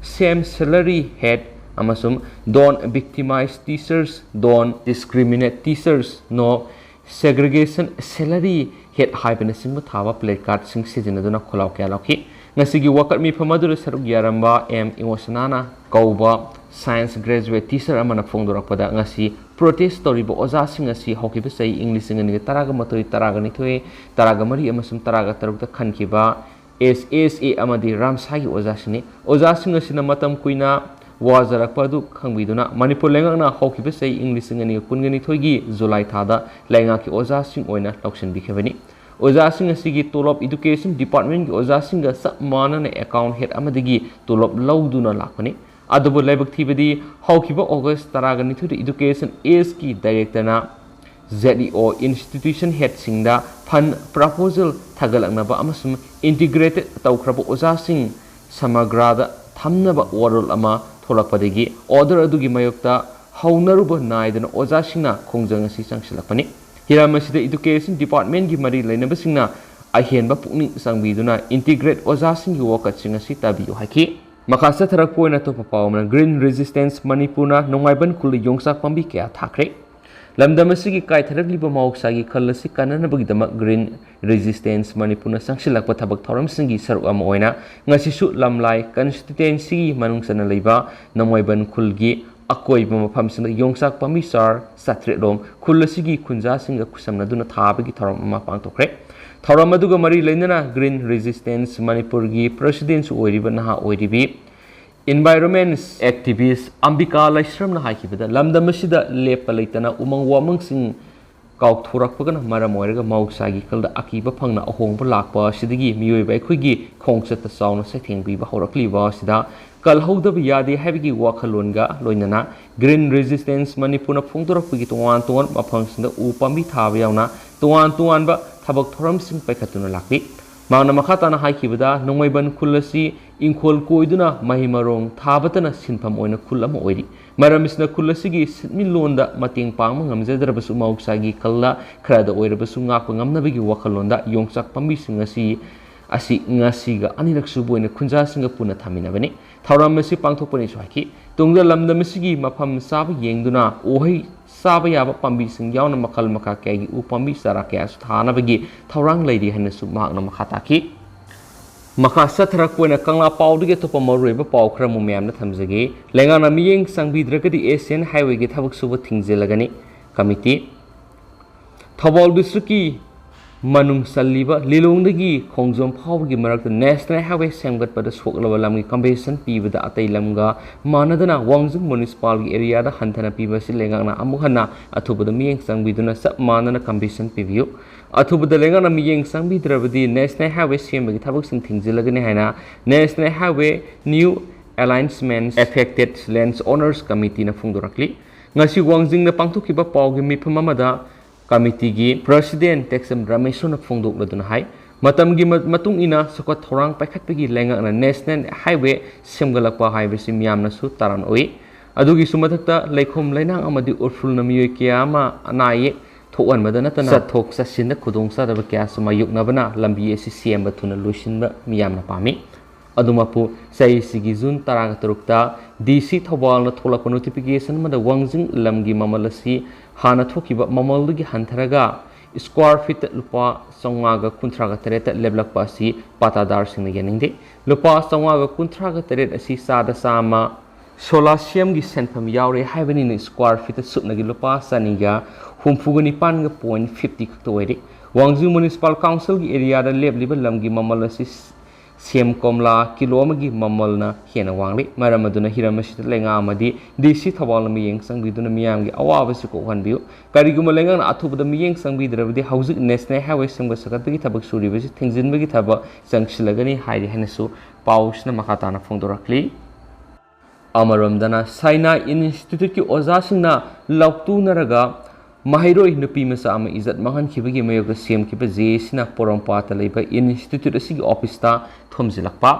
same salary" ꯍꯦꯠ ꯑꯃꯁꯨꯡ "Don't victimize teachers, don't discriminate teachers, no segregation salary" ꯍꯦꯠ ꯍꯥꯏꯕꯅꯆꯤꯡꯕ ꯊꯥꯕ placard ꯁꯤꯡ ꯁꯤꯖꯤꯟꯅꯗꯨꯅ ꯈꯣꯜꯂꯥꯎ ꯀꯌꯥ ꯂꯥꯎꯈꯤ꯫ ꯉꯁꯤꯒꯤ ꯋꯥꯀꯠ ꯃꯤꯐꯝ ꯑꯗꯨꯗ ꯁꯔꯨꯛ ꯌꯥꯔꯝꯕ ꯑꯦꯝ ꯏꯃꯣꯁꯅꯥꯅ ꯀꯧꯕ science graduate teacher ꯑꯃꯅ ꯐꯣꯡꯗꯣꯔꯛꯄꯗ, ꯉꯁꯤ protest ꯇꯧꯔꯤꯕ ꯑꯣꯖꯥꯁꯤꯡ ꯑꯁꯤ ꯍꯧꯈꯤꯕ ꯆꯍꯤ ꯏꯪ ꯂꯤꯁꯤꯡ ꯑꯅꯤꯒ ꯇꯔꯥꯒ ꯃꯥꯊꯣꯏ, ꯇꯔꯥꯒ ꯅꯤꯊꯣꯏ, ꯇꯔꯥꯒ ꯃꯔꯤ ꯑꯃꯁꯨꯡ ꯇꯔꯥꯒ ꯇꯔꯨꯛꯇ ꯈꯟꯈꯤꯕ S S A ꯑꯃꯗꯤ ꯔꯥꯝꯁꯥꯒꯤ ꯑꯣꯖꯥꯁꯤꯡꯅꯤ꯫ ꯑꯣꯖꯥꯁꯤꯡ ꯑꯁꯤꯅ ꯃꯇꯝ ꯀꯨꯏꯅ ꯋꯥꯖꯔꯛꯄ ꯑꯗꯨ ꯈꯪꯕꯤꯗꯨꯅ ꯃꯅꯤꯄꯨꯔ ꯂꯩꯉꯥꯛꯅ ꯍꯧꯈꯤꯕ ꯆꯍꯤ ꯏꯪ ꯂꯤꯁꯤꯡ ꯑꯅꯤꯒ ꯀꯨꯟꯒ ꯅꯤꯊꯣꯏꯒꯤ ꯖꯨꯂꯥꯏ ꯊꯥꯗ ꯂꯩꯉꯥꯛꯀꯤ ꯑꯣꯖꯥꯁꯤꯡ ꯑꯣꯏꯅ ꯂꯧꯁꯤꯟꯕꯤꯈꯤꯕꯅꯤ꯫ ꯑꯣꯖꯥꯁꯤꯡ ꯑꯁꯤꯒꯤ ꯇꯣꯂꯣꯞ Education Department ꯀꯤ ꯑꯣꯖꯥꯁꯤꯡꯒ ꯆꯞ ꯃꯥꯟꯅꯅ ꯑꯦꯀꯥꯎꯟ ꯍꯦꯠ ꯑꯃꯗꯒꯤ ꯇꯣꯂꯣꯞ ꯂꯧꯗꯨꯅ ꯂꯥꯛꯄꯅꯤ꯫ ꯑꯗꯨꯕꯨ ꯂꯥꯏꯕꯛ ꯊꯤꯕꯗꯤ, ꯍꯧꯈꯤꯕ ꯑꯣꯒꯁ ꯇꯔꯥꯒ ꯅꯤꯊꯣꯏꯗ Education S ꯀꯤ director ꯅ Z E O institution head ꯁꯤꯡꯗ fund proposal ꯊꯥꯒꯠꯂꯛꯅꯕ ꯑꯃꯁꯨꯡ integrated ꯇꯧꯈ꯭ꯔꯕ ꯑꯣꯖꯥꯁꯤꯡ ꯁꯃꯒ꯭ꯔꯥꯗ ꯊꯝꯅꯕ ꯋꯥꯔꯣꯜ ꯑꯃ ꯊꯣꯛꯂꯛꯄꯗꯒꯤ order ꯑꯗꯨꯒꯤ ꯃꯥꯌꯣꯛꯇ ꯍꯧꯅꯔꯨꯕ ꯅꯥꯏꯗꯅ ꯑꯣꯖꯥꯁꯤꯡꯅ ꯈꯣꯡꯖꯪ ꯑꯁꯤ ꯆꯪꯁꯤꯜꯂꯛꯄꯅꯤ꯫ ꯍꯤꯔꯝ ꯑꯁꯤꯗ Education Department ꯀꯤ ꯃꯔꯤ ꯂꯩꯅꯕꯁꯤꯡꯅ ꯑꯍꯦꯟꯕ ꯄꯨꯛꯅꯤꯡ ꯆꯪꯕꯤꯗꯨꯅ integrate ꯑꯣꯖꯥꯁꯤꯡꯒꯤ ꯋꯥꯀꯠꯁꯤꯡ ꯑꯁꯤ ꯇꯥꯕꯤꯌꯨ ꯍꯥꯏꯈꯤ꯫ ꯃꯈꯥ ꯆꯠꯊꯔꯛꯄ ꯑꯣꯏꯅ ꯑꯇꯣꯞꯄ ꯄꯥꯎ ꯑꯃꯅ, Green Resistance ꯃꯅꯤꯄꯨꯔꯅ ꯅꯣꯡꯃꯥꯏꯕꯟ ꯈꯨꯜꯗ ꯌꯣꯡꯆꯥꯛ ꯄꯥꯝꯕꯤ ꯀꯌꯥ ꯊꯥꯈ꯭ꯔꯦ꯫ ꯂꯝꯗꯝ ꯑꯁꯤꯒꯤ ꯀꯥꯏꯊꯔꯛꯂꯤꯕ ꯃꯍꯧꯁꯥꯒꯤ ꯈꯜ ꯑꯁꯤ ꯀꯟꯅꯅꯕꯒꯤꯗꯃꯛ Green Resistance ꯃꯅꯤꯄꯨꯔꯅ ꯆꯪꯁꯤꯜꯂꯛꯄ ꯊꯕꯛ ꯊꯧꯔꯝꯁꯤꯡꯒꯤ ꯁꯔꯨꯛ ꯑꯃ ꯑꯣꯏꯅ ꯉꯁꯤꯁꯨ ꯂꯝꯂꯥꯏ constituency ꯒꯤ ꯃꯅꯨꯡ ꯆꯟꯅ ꯂꯩꯕ ꯅꯣꯡꯃꯥꯏꯕꯟ ꯈꯨꯜꯒꯤ ꯑꯀꯣꯏꯕ ꯃꯐꯝꯁꯤꯡꯗ ꯌꯣꯡꯆꯥꯛ ꯄꯥꯝꯕꯤ ꯆꯥꯔ ꯆꯥꯇ꯭ꯔꯦꯠ ꯔꯣꯝ ꯈꯨꯜ ꯑꯁꯤꯒꯤ ꯈꯨꯟꯖꯥꯁꯤꯡꯒ ꯈꯨꯠꯁꯝꯅꯗꯨꯅ ꯊꯥꯕꯒꯤ ꯊꯧꯔꯝ ꯑꯃ ꯄꯥꯡꯊꯣꯛꯈ꯭ꯔꯦ꯫ ꯊꯧꯔꯝ ꯑꯗꯨꯒ ꯃꯔꯤ ꯂꯩꯅꯅ Green Resistance ꯃꯅꯤꯄꯨꯔꯒꯤ president ꯁꯨ ꯑꯣꯏꯔꯤꯕ ꯅꯍꯥ ꯑꯣꯏꯔꯤꯕꯤ environment activist ꯑꯝꯕꯤꯀꯥ ꯂꯥꯏꯁ꯭ꯔꯝꯅ ꯍꯥꯏꯈꯤꯕꯗ, ꯂꯝꯗꯝ ꯑꯁꯤꯗ ꯂꯦꯞꯄ ꯂꯩꯇꯅ ꯎꯃꯪ ꯋꯥꯃꯪꯁꯤꯡ ꯀꯥꯎꯊꯣꯔꯛꯄꯒꯅ ꯃꯔꯝ ꯑꯣꯏꯔꯒ ꯃꯍꯧꯁꯥꯒꯤ ꯏꯀꯜꯗ ꯑꯀꯤꯕ ꯐꯪꯅ ꯑꯍꯣꯡꯕ ꯂꯥꯛꯄ ꯑꯁꯤꯗꯒꯤ ꯃꯤꯑꯣꯏꯕ ꯑꯩꯈꯣꯏꯒꯤ ꯈꯣꯡꯆꯠꯇ ꯆꯥꯎꯅ ꯆꯩꯊꯦꯡ ꯄꯤꯕ ꯍꯧꯔꯛꯂꯤꯕ ꯑꯁꯤꯗ ꯀꯜꯍꯧꯗꯕ ꯌꯥꯗꯦ ꯍꯥꯏꯕꯒꯤ ꯋꯥꯈꯜꯂꯣꯟꯒ ꯂꯣꯏꯅꯅ Green Resistance ꯃꯅꯤꯄꯨꯔꯅ ꯐꯣꯡꯗꯣꯔꯛꯄꯒꯤ ꯇꯣꯉꯥꯟ ꯇꯣꯉꯥꯟꯕ ꯃꯐꯝꯁꯤꯡꯗ ꯎ ꯄꯥꯝꯕꯤ ꯊꯥꯕ ꯌꯥꯎꯅ ꯇꯣꯉꯥꯟ ꯇꯣꯉꯥꯟꯕ ꯊꯕꯛ ꯊꯧꯔꯝꯁꯤꯡ ꯄꯥꯏꯈꯠꯇꯨꯅ ꯂꯥꯛꯂꯤ꯫ ꯃꯍꯥꯛꯅ ꯃꯈꯥ ꯇꯥꯅ ꯍꯥꯏꯈꯤꯕꯗ, ꯅꯣꯡꯃꯩꯕꯟ ꯈꯨꯜ ꯑꯁꯤ ꯏꯪꯈꯣꯜ ꯀꯣꯏꯗꯨꯅ ꯃꯍꯩ ꯃꯔꯣꯡ ꯊꯥꯕꯇꯅ ꯁꯤꯟꯐꯝ ꯑꯣꯏꯅ ꯈꯨꯜ ꯑꯃ ꯑꯣꯏꯔꯤ꯫ ꯃꯔꯝ ꯑꯁꯤꯅ ꯈꯨꯜ ꯑꯁꯤꯒꯤ ꯁꯤꯟꯃꯤꯠꯂꯣꯟꯗ ꯃꯇꯦꯡ ꯄꯥꯡꯕ ꯉꯝꯖꯗ꯭ꯔꯕꯁꯨ, ꯃꯍꯧꯁꯥꯒꯤ ꯈꯜꯂ ꯈꯔꯗ ꯑꯣꯏꯔꯕꯁꯨ ꯉꯥꯛꯄ ꯉꯝꯅꯕꯒꯤ ꯋꯥꯈꯜꯂꯣꯟꯗ ꯌꯣꯡꯆꯥꯛ ꯄꯥꯝꯕꯤꯁꯤꯡ ꯑꯁꯤ, ꯑꯁꯤ ꯉꯁꯤꯒ ꯑꯅꯤꯔꯛ ꯁꯨꯕ ꯑꯣꯏꯅ ꯈꯨꯟꯖꯥꯁꯤꯡꯒ ꯄꯨꯟꯅ ꯊꯥꯃꯤꯟꯅꯕꯅꯤ꯫ ꯊꯧꯔꯝ ꯑꯁꯤ ꯄꯥꯡꯊꯣꯛꯄꯅꯤꯁꯨ ꯍꯥꯏꯈꯤ꯫ ꯇꯨꯡꯗ ꯂꯝꯗꯝ ꯑꯁꯤꯒꯤ ꯃꯐꯝ ꯆꯥꯕ ꯌꯦꯡꯗꯨꯅ ꯎꯍꯩ ꯆꯥꯕ ꯌꯥꯕ ꯄꯥꯝꯕꯤꯁꯤꯡ ꯌꯥꯎꯅ ꯃꯈꯜ ꯃꯈꯥ ꯀꯌꯥꯒꯤ ꯎ ꯄꯥꯝꯕꯤ ꯆꯥꯔꯥ ꯀꯌꯥꯁꯨ ꯊꯥꯅꯕꯒꯤ ꯊꯧꯔꯥꯡ ꯂꯩꯔꯤ ꯍꯥꯏꯅꯁꯨ ꯃꯍꯥꯛꯅ ꯃꯈꯥ ꯇꯥꯈꯤ꯫ ꯃꯈꯥ ꯆꯠꯊꯔꯛꯄ ꯑꯣꯏꯅ ꯀꯪꯂꯥ ꯄꯥꯎꯗꯒꯤ ꯑꯇꯣꯞꯄ ꯃꯔꯨꯑꯣꯏꯕ ꯄꯥꯎ ꯈꯔ ꯑꯃꯨꯛ ꯃꯌꯥꯝꯅ ꯊꯝꯖꯒꯦ꯫ ꯂꯩꯉꯥꯛꯅ ꯃꯤꯠꯌꯦꯡ ꯆꯪꯕꯤꯗ꯭ꯔꯒꯗꯤ Asian Highwayꯒꯤ ꯊꯕꯛ ꯁꯨꯕ ꯊꯤꯡꯖꯤꯜꯂꯒꯅꯤ꯫ ꯀꯃꯤꯇꯤ꯫ ꯊꯧꯕꯥꯜ districtꯀꯤ ꯃꯅꯨꯡ ꯆꯜꯂꯤꯕ ꯂꯤꯂꯣꯡꯗꯒꯤ ꯈꯣꯡꯖꯣꯝ ꯐꯥꯎꯕꯒꯤ ꯃꯔꯛꯇ National Highway ꯁꯦꯝꯒꯠꯄꯗ ꯁꯣꯛꯂꯕ ꯂꯝꯒꯤ compensation ꯄꯤꯕꯗ ꯑꯇꯩ ꯂꯝꯒ ꯃꯥꯟꯅꯗꯅ ꯋꯥꯡꯖꯤꯡ municipalꯒꯤ areaꯗ ꯍꯟꯊꯅ ꯄꯤꯕ ꯑꯁꯤ ꯂꯩꯉꯥꯛꯅ ꯑꯃꯨꯛ ꯍꯟꯅ ꯑꯊꯨꯕꯗ ꯃꯤꯠꯌꯦꯡ ꯆꯪꯕꯤꯗꯨꯅ ꯆꯞ ꯃꯥꯟꯅꯅ compensation ꯄꯤꯕꯤꯌꯨ꯫ ꯑꯊꯨꯕꯗ ꯂꯩꯉꯥꯛꯅ ꯃꯤꯠꯌꯦꯡ ꯆꯪꯕꯤꯗ꯭ꯔꯕꯗꯤ National Highway ꯁꯦꯝꯕꯒꯤ ꯊꯕꯛꯁꯤꯡ ꯊꯤꯡꯖꯤꯜꯂꯒꯅꯤ ꯍꯥꯏꯅ National Highway New Alignment Affected Lands Owners Committeeꯅ ꯐꯣꯡꯗꯣꯔꯛꯂꯤ꯫ ꯉꯁꯤ ꯋꯥꯡꯖꯤꯡꯗ ꯄꯥꯡꯊꯣꯛꯈꯤꯕ ꯄꯥꯎꯒꯤ ꯃꯤꯐꯝ ꯑꯃꯗ committeeꯒꯤ president ꯇꯦꯛꯆꯝ ꯔꯃꯦꯁꯣꯔꯅ ꯐꯣꯡꯗꯣꯛꯂꯗꯨꯅ ꯍꯥꯏ, ꯃꯇꯝꯒꯤ ꯃ-, ꯃꯇꯨꯡ ꯏꯟꯅ ꯆꯥꯎꯈꯠ ꯊꯧꯔꯥꯡ ꯄꯥꯏꯈꯠꯄꯒꯤ ꯂꯩꯉꯥꯛꯅ National Highway ꯁꯦꯝꯒꯠꯂꯛꯄ ꯍꯥꯏꯕꯁꯤ ꯃꯤꯌꯥꯝꯅꯁꯨ ꯇꯥꯔꯥꯟ ꯎꯏ꯫ ꯑꯗꯨꯒꯤꯁꯨ ꯃꯊꯛꯇ ꯂꯩꯈꯣꯝ ꯂꯩꯅꯥꯡ ꯑꯃꯗꯤ ꯎꯐꯨꯜꯅ ꯃꯤꯑꯣꯏ ꯀꯌꯥ ꯑꯃ ꯑꯅꯥ ꯑꯌꯦꯛ ꯊꯣꯛꯍꯟꯕꯗ ꯅꯠꯇꯅ ꯆꯠꯊꯣꯛ ꯆꯠꯁꯤꯟꯗ ꯈꯨꯗꯣꯡꯆꯥꯗꯕ ꯀꯌꯥꯁꯨ ꯃꯥꯌꯣꯛꯅꯕꯅ ꯂꯝꯕꯤ ꯑꯁꯤ ꯁꯦꯝꯕ ꯊꯨꯅ ꯂꯣꯏꯁꯤꯟꯕ ꯃꯤꯌꯥꯝꯅ ꯄꯥꯝꯃꯤ꯫ ꯑꯗꯨꯃꯛꯄꯨ, ꯆꯍꯤꯁꯤꯒꯤ June ꯇꯔꯥꯒ ꯇꯔꯨꯛꯇ DC ꯊꯧꯕꯥꯜꯅ ꯊꯣꯛꯂꯛꯄ notification ꯑꯃꯗ ꯋꯥꯡꯖꯤꯡ ꯂꯝꯒꯤ ꯃꯃꯜ ꯑꯁꯤ ꯍꯥꯟꯅ ꯊꯣꯛꯈꯤꯕ ꯃꯃꯜꯗꯒꯤ ꯍꯟꯊꯔꯒ square feet ꯂꯨꯄꯥ ꯆꯥꯝꯃꯉꯥꯒ ꯀꯨꯟꯊ꯭ꯔꯥꯒ ꯇꯔꯦꯠꯇ ꯂꯦꯞꯂꯛꯄ ꯑꯁꯤ ꯄꯥꯇꯥꯗꯥꯔꯁꯤꯡꯅ ꯌꯥꯅꯤꯡꯗꯦ꯫ ꯂꯨꯄꯥ ꯆꯥꯝꯃꯉꯥꯒ ꯀꯨꯟꯊ꯭ꯔꯥꯒ ꯇꯔꯦꯠ ꯑꯁꯤ ꯆꯥꯗ ꯆꯥꯝꯃ ꯁꯣꯂꯥꯁꯤꯌꯝꯒꯤ ꯁꯦꯟꯐꯝ ꯌꯥꯎꯔꯦ ꯍꯥꯏꯕꯅꯤꯅ square feet ꯁꯨꯞꯅꯒꯤ ꯂꯨꯄꯥ ꯆꯅꯤꯒ ꯍꯨꯝꯐꯨꯒ ꯅꯤꯄꯥꯟꯒ point fifty ꯈꯛꯇ ꯑꯣꯏꯔꯦ꯫ ꯋꯥꯡꯖꯤꯡ Municipal Councilꯒꯤ areaꯗ ꯂꯦꯞꯂꯤꯕ ꯂꯝꯒꯤ ꯃꯃꯜ ꯑꯁꯤ ꯁꯦꯝ ꯀꯣꯝꯂꯥ ꯀꯤꯂꯣ ꯑꯃꯒꯤ ꯃꯃꯜꯅ ꯍꯦꯟꯅ ꯋꯥꯡꯂꯤ꯫ ꯃꯔꯝ ꯑꯗꯨꯅ ꯍꯤꯔꯝ ꯑꯁꯤꯗ ꯂꯩꯉꯥꯛ ꯑꯃꯗꯤ ꯗꯤ ꯁꯤ ꯊꯧꯕꯥꯜꯅ ꯃꯤꯠꯌꯦꯡ ꯆꯪꯕꯤꯗꯨꯅ ꯃꯤꯌꯥꯝꯒꯤ ꯑꯋꯥꯕꯁꯤ ꯀꯣꯛꯍꯟꯕꯤꯌꯨ꯫ ꯀꯔꯤꯒꯨꯝꯕ ꯂꯩꯉꯥꯛꯅ ꯑꯊꯨꯕꯗ ꯃꯤꯠꯌꯦꯡ ꯆꯪꯕꯤꯗ꯭ꯔꯕꯗꯤ ꯍꯧꯖꯤꯛ ꯅꯦꯁꯅꯦꯜ ꯍꯥꯏꯋꯦ ꯁꯦꯝꯒꯠ ꯁꯥꯒꯠꯄꯒꯤ ꯊꯕꯛ ꯁꯨꯔꯤꯕꯁꯤ ꯊꯤꯡꯖꯤꯟꯕꯒꯤ ꯊꯕꯛ ꯆꯪꯁꯤꯜꯂꯒꯅꯤ ꯍꯥꯏꯔꯤ ꯍꯥꯏꯅꯁꯨ ꯄꯥꯎꯁꯤꯅ ꯃꯈꯥ ꯇꯥꯅ ꯐꯣꯡꯗꯣꯔꯛꯂꯤ꯫ ꯑꯃꯔꯣꯝꯗꯅ ꯁꯥꯏꯅꯥ ꯏꯟꯁꯇꯤꯇ꯭ꯌꯨꯠꯀꯤ ꯑꯣꯖꯥꯁꯤꯡꯅ ꯂꯥꯎꯇꯨꯅꯔꯒ ꯃꯍꯩꯔꯣꯏ ꯅꯨꯄꯤ ꯃꯆꯥ ꯑꯃ ꯏꯖꯠ ꯃꯥꯡꯍꯟꯈꯤꯕꯒꯤ ꯃꯥꯌꯣꯛꯇ ꯁꯦꯝꯈꯤꯕ ꯖꯦ ꯑꯦ ꯁꯤꯅ ꯄꯣꯔꯣꯝꯄꯥꯠꯇ ꯂꯩꯕ ꯏꯟꯁꯇꯤꯇ꯭ꯌꯨꯠ ꯑꯁꯤꯒꯤ ꯑꯣꯐꯤꯁꯇ ꯊꯣꯝꯖꯤꯜꯂꯛꯄ꯫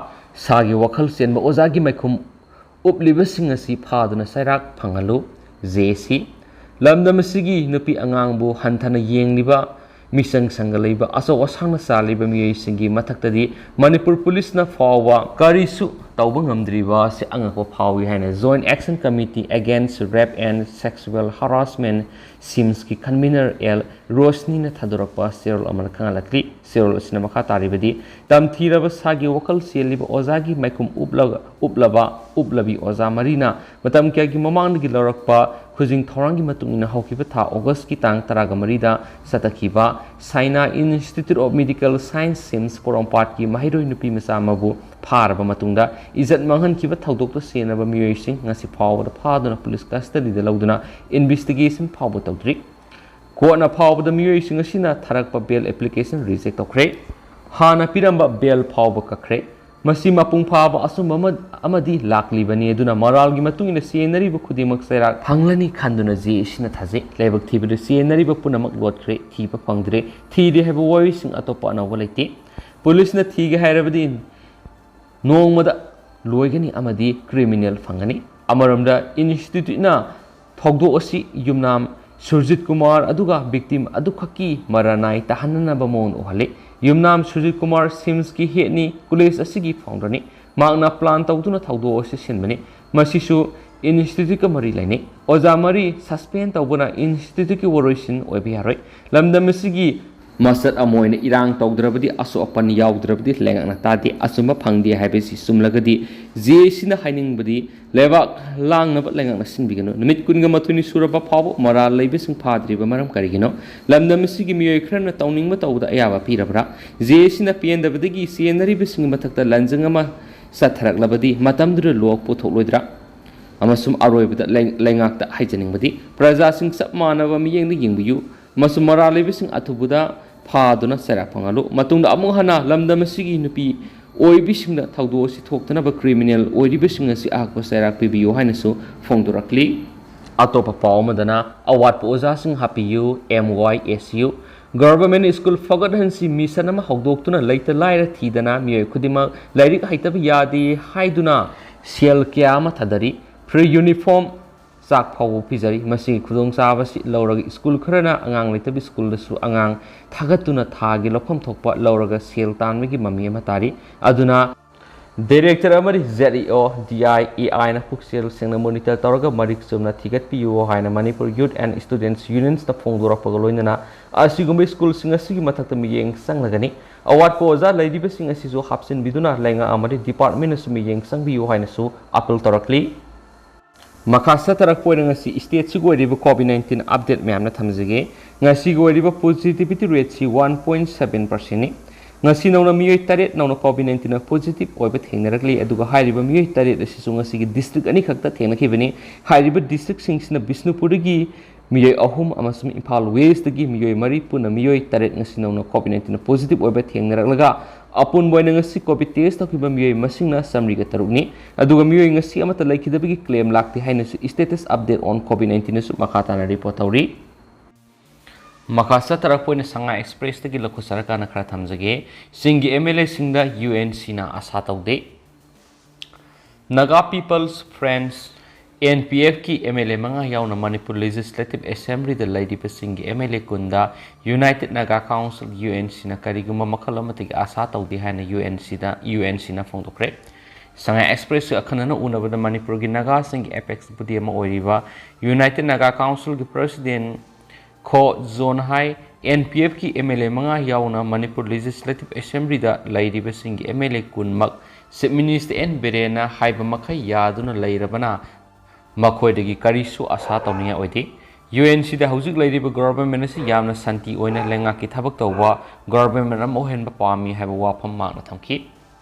ꯁꯥꯒꯤ ꯋꯥꯈꯜ ꯆꯦꯟꯕ ꯑꯣꯖꯥꯒꯤ ꯃꯥꯏꯈꯨꯝ ꯎꯞꯂꯤꯕꯁꯤꯡ ꯑꯁꯤ ꯐꯥꯗꯨꯅ ꯆꯩꯔꯥꯛ ꯐꯪꯍꯜꯂꯨ꯫ ꯖꯦ ꯑꯦ ꯁꯤ꯫ ꯂꯝꯗꯝ ꯑꯁꯤꯒꯤ ꯅꯨꯄꯤ ꯑꯉꯥꯡꯕꯨ ꯍꯟꯊꯅ ꯌꯦꯡꯂꯤꯕ, ꯃꯤꯆꯪ ꯁꯪꯒ ꯂꯩꯕ, ꯑꯆꯧ ꯑꯁꯥꯡꯅ ꯆꯥꯜꯂꯤꯕ ꯃꯤꯑꯣꯏꯁꯤꯡꯒꯤ ꯃꯊꯛꯇꯗꯤ ꯃꯅꯤꯄꯨꯔ ꯄꯨꯂꯤꯁꯅ ꯐꯥꯎꯕ ꯀꯔꯤꯁꯨ ꯇꯧꯕ ꯉꯝꯗ꯭ꯔꯤꯕ ꯑꯁꯤ ꯑꯉꯛꯄ ꯐꯥꯎꯏ ꯍꯥꯏꯅ Joint Action Committee Against Rape and Sexual Harassment, ꯁꯤꯝꯁꯀꯤ convener ꯑꯦꯜ ꯔꯣꯁꯅꯤꯅ ꯊꯥꯗꯣꯔꯛꯄ ꯆꯦꯔꯣꯜ ꯑꯃꯅ ꯈꯪꯍꯜꯂꯛꯂꯤ꯫ ꯆꯦꯔꯣꯜ ꯑꯁꯤꯅ ꯃꯈꯥ ꯇꯥꯔꯤꯕꯗꯤ, ꯇꯝꯊꯤꯔꯕ ꯁꯥꯒꯤ ꯋꯥꯈꯜ ꯆꯦꯜꯂꯤꯕ ꯑꯣꯖꯥꯒꯤ ꯃꯥꯏꯈꯨꯝ ꯎꯞꯂꯒ, ꯎꯞꯂꯕ, ꯎꯞꯂꯕꯤ ꯑꯣꯖꯥ ꯃꯔꯤꯅ ꯃꯇꯝ ꯀꯌꯥꯒꯤ ꯃꯃꯥꯡꯗꯒꯤ ꯂꯧꯔꯛꯄ ꯈꯨꯖꯤꯡ ꯊꯧꯔꯥꯡꯒꯤ ꯃꯇꯨꯡ ꯏꯟꯅ ꯍꯧꯈꯤꯕ ꯊꯥ ꯑꯣꯒꯁꯀꯤ ꯇꯥꯡ ꯇꯔꯥꯒ ꯃꯔꯤꯗ ꯆꯠꯊꯈꯤꯕ ꯁꯥꯏꯅꯥ Institute of Medical Science ꯁꯤꯝꯁ ꯄꯣꯔꯣꯝꯄꯥꯠꯀꯤ ꯃꯍꯩꯔꯣꯏ ꯅꯨꯄꯤ ꯃꯆꯥ ꯑꯃꯕꯨ ꯐꯥꯔꯕ ꯃꯇꯨꯡꯗ ꯏꯖꯠ ꯃꯥꯡꯍꯟꯈꯤꯕ ꯊꯧꯗꯣꯛꯇ ꯆꯦꯟꯅꯕ ꯃꯤꯑꯣꯏꯁꯤꯡ ꯉꯁꯤ ꯐꯥꯎꯕꯗ ꯐꯥꯗꯨꯅ ꯄꯨꯂꯤꯁ ꯀꯁꯇꯗꯤꯗ ꯂꯧꯗꯨꯅ ꯏꯟꯚꯦꯁꯇꯤꯒꯦꯁꯟ ꯐꯥꯎꯕ ꯇꯧꯗ꯭ꯔꯤ꯫ ꯀꯣꯔꯠꯅ ꯐꯥꯎꯕꯗ ꯃꯤꯑꯣꯏꯁꯤꯡ ꯑꯁꯤꯅ ꯊꯥꯔꯛꯄ ꯕꯦꯜ ꯑꯦꯄ꯭ꯂꯤꯀꯦꯁꯟ ꯔꯤꯖꯦꯛ ꯇꯧꯈ꯭ꯔꯦ꯫ ꯍꯥꯟꯅ ꯄꯤꯔꯝꯕ ꯕꯦꯜ ꯐꯥꯎꯕ ꯀꯛꯈ꯭ꯔꯦ꯫ ꯃꯁꯤ ꯃꯄꯨꯡ ꯐꯥꯕ ꯑꯆꯨꯝꯕ ꯑꯃ-, ꯑꯃꯗꯤ ꯂꯥꯛꯂꯤꯕꯅꯤ꯫ ꯑꯗꯨꯅ ꯃꯔꯥꯜꯒꯤ ꯃꯇꯨꯡ ꯏꯟꯅ ꯆꯦꯟꯅꯔꯤꯕ ꯈꯨꯗꯤꯡꯃꯛ ꯆꯩꯔꯥꯛ ꯐꯪꯂꯅꯤ ꯈꯟꯗꯨꯅ ꯖꯦ ꯑꯦ ꯁꯤꯅ ꯊꯥꯖꯩ꯫ ꯂꯥꯏꯕꯛ ꯊꯤꯕꯗ ꯆꯦꯟꯅꯔꯤꯕ ꯄꯨꯝꯅꯃꯛ ꯂꯣꯠꯈ꯭ꯔꯦ, ꯊꯤꯕ ꯐꯪꯗ꯭ꯔꯦ꯫ ꯊꯤꯔꯦ ꯍꯥꯏꯕ ꯋꯥꯔꯤꯁꯤꯡ ꯑꯇꯣꯞꯄ ꯑꯅꯧꯕ ꯂꯩꯇꯦ꯫ ꯄꯨꯂꯤꯁꯅ ꯊꯤꯒꯦ ꯍꯥꯏꯔꯕꯗꯤ ꯅꯣꯡꯃꯗ ꯂꯣꯏꯒꯅꯤ ꯑꯃꯗꯤ ꯀ꯭ꯔꯤꯃꯤꯅꯦꯜ ꯐꯪꯒꯅꯤ꯫ ꯑꯃꯔꯣꯝꯗ ꯏꯟꯁꯇꯤꯇ꯭ꯌꯨꯠꯅ ꯊꯧꯗꯣꯛ ꯑꯁꯤ ꯌꯨꯝꯅꯥꯝ ꯁꯨꯔꯖꯤꯠ ꯀꯨꯃꯥꯔ ꯑꯗꯨꯒ ꯚꯤꯛꯇꯤꯝ ꯑꯗꯨꯈꯛꯀꯤ ꯃꯔꯥꯅꯥꯏ ꯇꯥꯍꯟꯅꯅꯕ ꯃꯑꯣꯡꯗ ꯎꯍꯜꯂꯤ꯫ ꯌꯨꯝꯅꯥꯝ ꯁꯨꯔꯖꯤꯠ ꯀꯨꯃꯥꯔ ꯁꯤꯝꯁꯀꯤ ꯍꯦꯠꯅꯤ, ꯀꯣꯂꯦꯖ ꯑꯁꯤꯒꯤ ꯐꯥꯎꯟꯗꯔꯅꯤ꯫ ꯃꯍꯥꯛꯅ ꯄ꯭ꯂꯥꯟ ꯇꯧꯗꯨꯅ ꯊꯧꯗꯣꯛ ꯑꯁꯤ ꯁꯤꯟꯕꯅꯤ꯫ ꯃꯁꯤꯁꯨ ꯏꯟꯁꯇꯤꯇ꯭ꯌꯨꯠꯀ ꯃꯔꯤ ꯂꯩꯅꯩ꯫ ꯑꯣꯖꯥ ꯃꯔꯤ ꯁꯁꯄꯦꯟ ꯇꯧꯕꯅ ꯏꯟꯁꯇꯤꯇ꯭ꯌꯨꯠꯀꯤ ꯋꯥꯔꯣꯏꯁꯤꯟ ꯑꯣꯏꯕ ꯌꯥꯔꯣꯏ꯫ ꯂꯝꯗꯝ ꯑꯁꯤꯒꯤ ꯃꯁꯛ ꯑꯃ ꯑꯣꯏꯅ ꯏꯔꯥꯡ ꯇꯧꯗ꯭ꯔꯕꯗꯤ, ꯑꯁꯣꯛ ꯑꯄꯟ ꯌꯥꯎꯗ꯭ꯔꯕꯗꯤ ꯂꯩꯉꯥꯛꯅ ꯇꯥꯗꯦ꯫ ꯑꯆꯨꯝꯕ ꯐꯪꯗꯦ ꯍꯥꯏꯕꯁꯤ ꯆꯨꯝꯂꯒꯗꯤ, ꯖꯦ ꯑꯦ ꯁꯤꯅ ꯍꯥꯏꯅꯤꯡꯕꯗꯤ ꯂꯩꯕꯥꯛ ꯂꯥꯡꯅꯕ ꯂꯩꯉꯥꯛꯅ ꯁꯤꯟꯕꯤꯒꯅꯨ꯫ ꯅꯨꯃꯤꯠ ꯀꯨꯟꯒ ꯃꯥꯊꯣꯏꯅꯤ ꯁꯨꯔꯕ ꯐꯥꯎꯕ ꯃꯔꯥꯜ ꯂꯩꯕꯁꯤꯡ ꯐꯥꯗ꯭ꯔꯤꯕ ꯃꯔꯝ ꯀꯔꯤꯒꯤꯅꯣ? ꯂꯝꯗꯝ ꯑꯁꯤꯒꯤ ꯃꯤꯑꯣꯏ ꯈꯔꯅ ꯇꯧꯅꯤꯡꯕ ꯇꯧꯕꯗ ꯑꯌꯥꯕ ꯄꯤꯔꯕ꯭ꯔꯥ? ꯖꯦ ꯑꯦ ꯁꯤꯅ ꯄꯦꯟꯗꯕꯗꯒꯤ ꯆꯦꯟꯅꯔꯤꯕꯁꯤꯡꯒꯤ ꯃꯊꯛꯇ ꯂꯟꯖꯪ ꯑꯃ ꯆꯠꯊꯔꯛꯂꯕꯗꯤ ꯃꯇꯝꯗꯨꯗ ꯂꯣꯛ ꯄꯨꯊꯣꯛꯂꯣꯏꯗ꯭ꯔꯥ? ꯑꯃꯁꯨꯡ ꯑꯔꯣꯏꯕꯗ ꯂꯩ-, ꯂꯩꯉꯥꯛꯇ ꯍꯥꯏꯖꯅꯤꯡꯕꯗꯤ, ꯄ꯭ꯔꯖꯥꯁꯤꯡ ꯆꯞ ꯃꯥꯟꯅꯕ ꯃꯤꯠꯌꯦꯡꯗ ꯌꯦꯡꯕꯤꯌꯨ꯫ ꯃꯁꯨ ꯃꯔꯥꯜ ꯂꯩꯕꯁꯤꯡ ꯑꯊꯨꯕꯗ ꯐꯥꯗꯨꯅ ꯆꯩꯔꯥꯛ ꯐꯪꯍꯜꯂꯨ꯫ ꯃꯇꯨꯡꯗ ꯑꯃꯨꯛ ꯍꯟꯅ ꯂꯝꯗꯝ ꯑꯁꯤꯒꯤ ꯅꯨꯄꯤ ꯑꯣꯏꯕꯤꯁꯤꯡꯗ ꯊꯧꯗꯣꯛ ꯑꯁꯤ ꯊꯣꯛꯇꯅꯕ ꯀ꯭ꯔꯤꯃꯤꯅꯦꯜ ꯑꯣꯏꯔꯤꯕꯁꯤꯡ ꯑꯁꯤ ꯑꯍꯛꯄ ꯆꯩꯔꯥꯛ ꯄꯤꯕꯤꯌꯨ ꯍꯥꯏꯅꯁꯨ ꯐꯣꯡꯗꯣꯔꯛꯂꯤ꯫ ꯑꯇꯣꯞꯄ ꯄꯥꯎ ꯑꯃꯗꯅ, ꯑꯋꯥꯠꯄ ꯑꯣꯖꯥꯁꯤꯡ ꯍꯥꯞꯄꯤꯌꯨ, M Y S U. Government school ꯐꯒꯠꯍꯟꯁꯤ ꯃꯤꯁꯟ ꯑꯃ ꯍꯧꯗꯣꯛꯇꯨꯅ ꯂꯩꯇ ꯂꯥꯏꯔ ꯊꯤꯗꯅ ꯃꯤꯑꯣꯏ ꯈꯨꯗꯤꯡꯃꯛ ꯂꯥꯏꯔꯤꯛ ꯍꯩꯇꯕ ꯌꯥꯗꯦ ꯍꯥꯏꯗꯨꯅ ꯁꯦꯜ ꯀꯌꯥ ꯑꯃ ꯊꯥꯗꯔꯤ꯫ ꯐ꯭ꯔꯤ ꯌꯨꯅꯤꯐꯣꯔꯝ, ꯆꯥꯛ ꯐꯥꯎꯕ ꯄꯤꯖꯔꯤ꯫ ꯃꯁꯤꯒꯤ ꯈꯨꯗꯣꯡꯆꯥꯕꯁꯤ ꯂꯧꯔꯒ ꯁ꯭ꯀꯨꯜ ꯈꯔꯅ ꯑꯉꯥꯡ ꯂꯩꯇꯕ ꯁ꯭ꯀꯨꯜꯗꯁꯨ ꯑꯉꯥꯡ ꯊꯥꯒꯠꯇꯨꯅ ꯊꯥꯒꯤ ꯂꯧꯐꯝ ꯊꯣꯛꯄ ꯂꯧꯔꯒ ꯁꯦꯜ ꯇꯥꯟꯕꯒꯤ ꯃꯃꯤ ꯑꯃ ꯇꯥꯔꯤ꯫ ꯑꯗꯨꯅ ꯗꯥꯏꯔꯦꯛꯇꯔ ꯑꯃꯗꯤ ꯖꯦꯠ ꯏ ꯑꯣ, ꯗꯤ ꯑꯥꯏ ꯑꯦ ꯑꯥꯏꯅ ꯄꯨꯛꯆꯦꯜ ꯁꯦꯡꯅ ꯃꯣꯅꯤꯇꯔ ꯇꯧꯔꯒ ꯃꯔꯤꯛ ꯆꯨꯝꯅ ꯊꯤꯒꯠꯄꯤꯌꯨ ꯍꯥꯏꯅ ꯃꯅꯤꯄꯨꯔ ꯌꯨꯠ ꯑꯦꯟ ꯁ꯭ꯇꯨꯗꯦꯟꯠꯁ ꯌꯨꯅꯤꯌꯟꯁꯅ ꯐꯣꯡꯗꯣꯔꯛꯄꯒ ꯂꯣꯏꯅꯅ ꯑꯁꯤꯒꯨꯝꯕ ꯁ꯭ꯀꯨꯜꯁꯤꯡ ꯑꯁꯤꯒꯤ ꯃꯊꯛꯇ ꯃꯤꯠꯌꯦꯡ ꯆꯪꯂꯒꯅꯤ꯫ ꯑꯋꯥꯠꯄ ꯑꯣꯖꯥ ꯂꯩꯔꯤꯕꯁꯤꯡ ꯑꯁꯤꯁꯨ ꯍꯥꯞꯆꯤꯟꯕꯤꯗꯨꯅ ꯂꯩꯉꯥꯛ ꯑꯃꯗꯤ ꯗꯤꯄꯥꯔꯠꯃꯦꯟꯅꯁꯨ ꯃꯤꯠꯌꯦꯡ ꯆꯪꯕꯤꯌꯨ ꯍꯥꯏꯅꯁꯨ ꯑꯥꯄꯤꯜ ꯇꯧꯔꯛꯂꯤ꯫ ꯃꯈꯥ ꯆꯠꯊꯔꯛꯄ ꯑꯣꯏꯅ ꯉꯁꯤ ꯁ꯭ꯇꯦꯠꯁꯤꯒꯤ ꯑꯣꯏꯔꯤꯕ ꯀꯣꯚꯤꯗ ꯅꯥꯏꯟꯇꯤꯟ ꯑꯞꯗꯦꯠ ꯃꯌꯥꯝꯅ ꯊꯝꯖꯒꯦ꯫ ꯉꯁꯤꯒꯤ ꯑꯣꯏꯔꯤꯕ ꯄꯣꯖꯤꯇꯤꯚꯤꯇꯤ ꯔꯦꯠꯁꯤ ꯋꯥꯟ ꯄꯣꯏꯟ ꯁꯕꯦꯟ ꯄꯥꯔꯁꯦꯟꯅꯤ꯫ ꯉꯁꯤ ꯅꯧꯅ ꯃꯤꯑꯣꯏ ꯇꯔꯦꯠ ꯅꯧꯅ ꯀꯣꯚꯤꯗ ꯅꯥꯏꯟꯇꯤꯟꯅ ꯄꯣꯖꯤꯇꯤꯚ ꯑꯣꯏꯕ ꯊꯦꯡꯅꯔꯛꯂꯤ, ꯑꯗꯨꯒ ꯍꯥꯏꯔꯤꯕ ꯃꯤꯑꯣꯏ ꯇꯔꯦꯠ ꯑꯁꯤꯁꯨ ꯉꯁꯤꯒꯤ ꯗꯤꯁꯇ꯭ꯔꯤꯛ ꯑꯅꯤꯈꯛꯇ ꯊꯦꯡꯅꯈꯤꯕꯅꯤ꯫ ꯍꯥꯏꯔꯤꯕ ꯗꯤꯁꯇ꯭ꯔꯤꯛꯁꯤꯡꯁꯤꯅ ꯕꯤꯁꯅꯨꯄꯨꯔꯗꯒꯤ ꯃꯤꯑꯣꯏ ꯑꯍꯨꯝ ꯑꯃꯁꯨꯡ ꯏꯝꯐꯥꯜ ꯋꯦꯁꯇꯒꯤ ꯃꯤꯑꯣꯏ ꯃꯔꯤ, ꯄꯨꯟꯅ ꯃꯤꯑꯣꯏ ꯇꯔꯦꯠ ꯉꯁꯤ ꯅꯧꯅ ꯀꯣꯚꯤꯗ ꯅꯥꯏꯟꯇꯤꯟꯅ ꯄꯣꯖꯤꯇꯤꯚ ꯑꯣꯏꯕ ꯊꯦꯡꯅꯔꯛꯂꯒ, ꯑꯄꯨꯟꯕ ꯑꯣꯏꯅ ꯉꯁꯤ ꯀꯣꯚꯤꯗ ꯇꯦꯁ ꯇꯧꯈꯤꯕ ꯃꯤꯑꯣꯏ ꯃꯁꯤꯡꯅ ꯆꯥꯃꯔꯤꯒ ꯇꯔꯨꯛꯅꯤ꯫ ꯑꯗꯨꯒ ꯃꯤꯑꯣꯏ ꯉꯁꯤ ꯑꯃꯠꯇ ꯂꯩꯈꯤꯗꯕꯒꯤ ꯀ꯭ꯂꯦꯝ ꯂꯥꯛꯇꯦ ꯍꯥꯏꯅꯁꯨ status update on COVID nineteenꯅꯁꯨ ꯃꯈꯥ ꯇꯥꯅ ꯔꯤꯄꯣꯔꯠ ꯇꯧꯔꯤ꯫ ꯃꯈꯥ ꯆꯠꯊꯔꯛꯄ ꯑꯣꯏꯅ ꯁꯉꯥꯏ ꯑꯦꯛꯁꯄ꯭ꯔꯦꯁꯇꯒꯤ ꯂꯧꯈꯠꯆꯔꯀꯥꯟꯗ ꯈꯔ ꯊꯝꯖꯒꯦ꯫ ꯆꯤꯡꯒꯤ ꯑꯦꯝ ꯑꯦꯜ ꯑꯦꯁꯤꯡꯗ ꯌꯨ ꯑꯦꯟ ꯁꯤꯅ ꯑꯁꯥ ꯇꯧꯗꯦ꯫ Naga people's front, N P ꯑꯦꯐꯀꯤ ꯑꯦꯝ ꯑꯦꯜ ꯑꯦ ꯃꯉꯥ ꯌꯥꯎꯅ ꯃꯅꯤꯄꯨꯔ ꯂꯦꯖꯤꯁꯂꯦꯇꯤꯚ ꯑꯦꯁꯦꯝꯕ꯭ꯂꯤꯗ ꯂꯩꯔꯤꯕꯁꯤꯡꯒꯤ ꯑꯦꯝ ꯑꯦꯜ ꯑꯦ ꯀꯨꯟꯗ united Naga council, U N ꯁꯤꯅ ꯀꯔꯤꯒꯨꯝꯕ ꯃꯈꯜ ꯑꯃꯠꯇꯒꯤ ꯑꯁꯥ ꯇꯧꯗꯦ ꯍꯥꯏꯅ ꯌꯨ ꯑꯦꯟ ꯁꯤꯗ, ꯌꯨ ꯑꯦꯟ ꯁꯤꯅ ꯐꯣꯡꯗꯣꯛꯈ꯭ꯔꯦ꯫ ꯁꯉꯥꯏ ꯑꯦꯛꯁꯄ꯭ꯔꯦꯁꯀ ꯑꯈꯟꯅꯅ ꯎꯅꯕꯗ ꯃꯅꯤꯄꯨꯔꯒꯤ ꯅꯥꯒꯥꯁꯤꯡꯒꯤ ꯑꯦꯄꯦꯛꯁ ꯕꯣꯗꯤ ꯑꯃ ꯑꯣꯏꯔꯤꯕ ꯌꯨꯅꯥꯏꯇꯦꯗ ꯅꯥꯒꯥ ꯀꯥꯎꯟꯁꯤꯜꯒꯤ ꯄ꯭ꯔꯁꯤꯗꯦꯟꯠ ꯈꯣ ꯖꯣꯟꯍꯥꯏ ꯑꯦꯟ ꯄꯤ ꯑꯦꯐꯀꯤ ꯑꯦꯝ ꯑꯦꯜ ꯑꯦ ꯃꯉꯥ ꯌꯥꯎꯅ ꯃꯅꯤꯄꯨꯔ ꯂꯦꯖꯤꯁꯂꯦꯇꯤꯚ ꯑꯦꯁꯦꯝꯕ꯭ꯂꯤꯗ ꯂꯩꯔꯤꯕꯁꯤꯡꯒꯤ ꯑꯦꯝ ꯑꯦꯜ ꯑꯦ ꯀꯨꯟꯃꯛ ꯆꯤꯐ ꯃꯤꯅꯤꯁꯇꯔ ꯑꯦꯟ ꯕꯤꯔꯦꯟꯅ ꯍꯥꯏꯕ ꯃꯈꯩ ꯌꯥꯗꯨꯅ ꯂꯩꯔꯕꯅ ꯃꯈꯣꯏꯗꯒꯤ ꯀꯔꯤꯁꯨ ꯑꯁꯥ ꯇꯧꯅꯤꯡꯉꯥꯏ ꯑꯣꯏꯗꯦ꯫ ꯌꯨ ꯑꯦꯟ ꯁꯤꯗ ꯍꯧꯖꯤꯛ ꯂꯩꯔꯤꯕ ꯒꯣꯚꯔꯟꯃꯦꯟ ꯑꯁꯤ ꯌꯥꯝꯅ ꯁꯥꯟꯇꯤ ꯑꯣꯏꯅ ꯂꯩꯉꯥꯛꯀꯤ ꯊꯕꯛ ꯇꯧꯕ ꯒꯣꯚꯔꯟꯃꯦꯟ ꯑꯃ ꯑꯣꯏꯍꯟꯕ ꯄꯥꯝꯃꯤ ꯍꯥꯏꯕ ꯋꯥꯐꯝ ꯃꯍꯥꯛꯅ ꯊꯝꯈꯤ꯫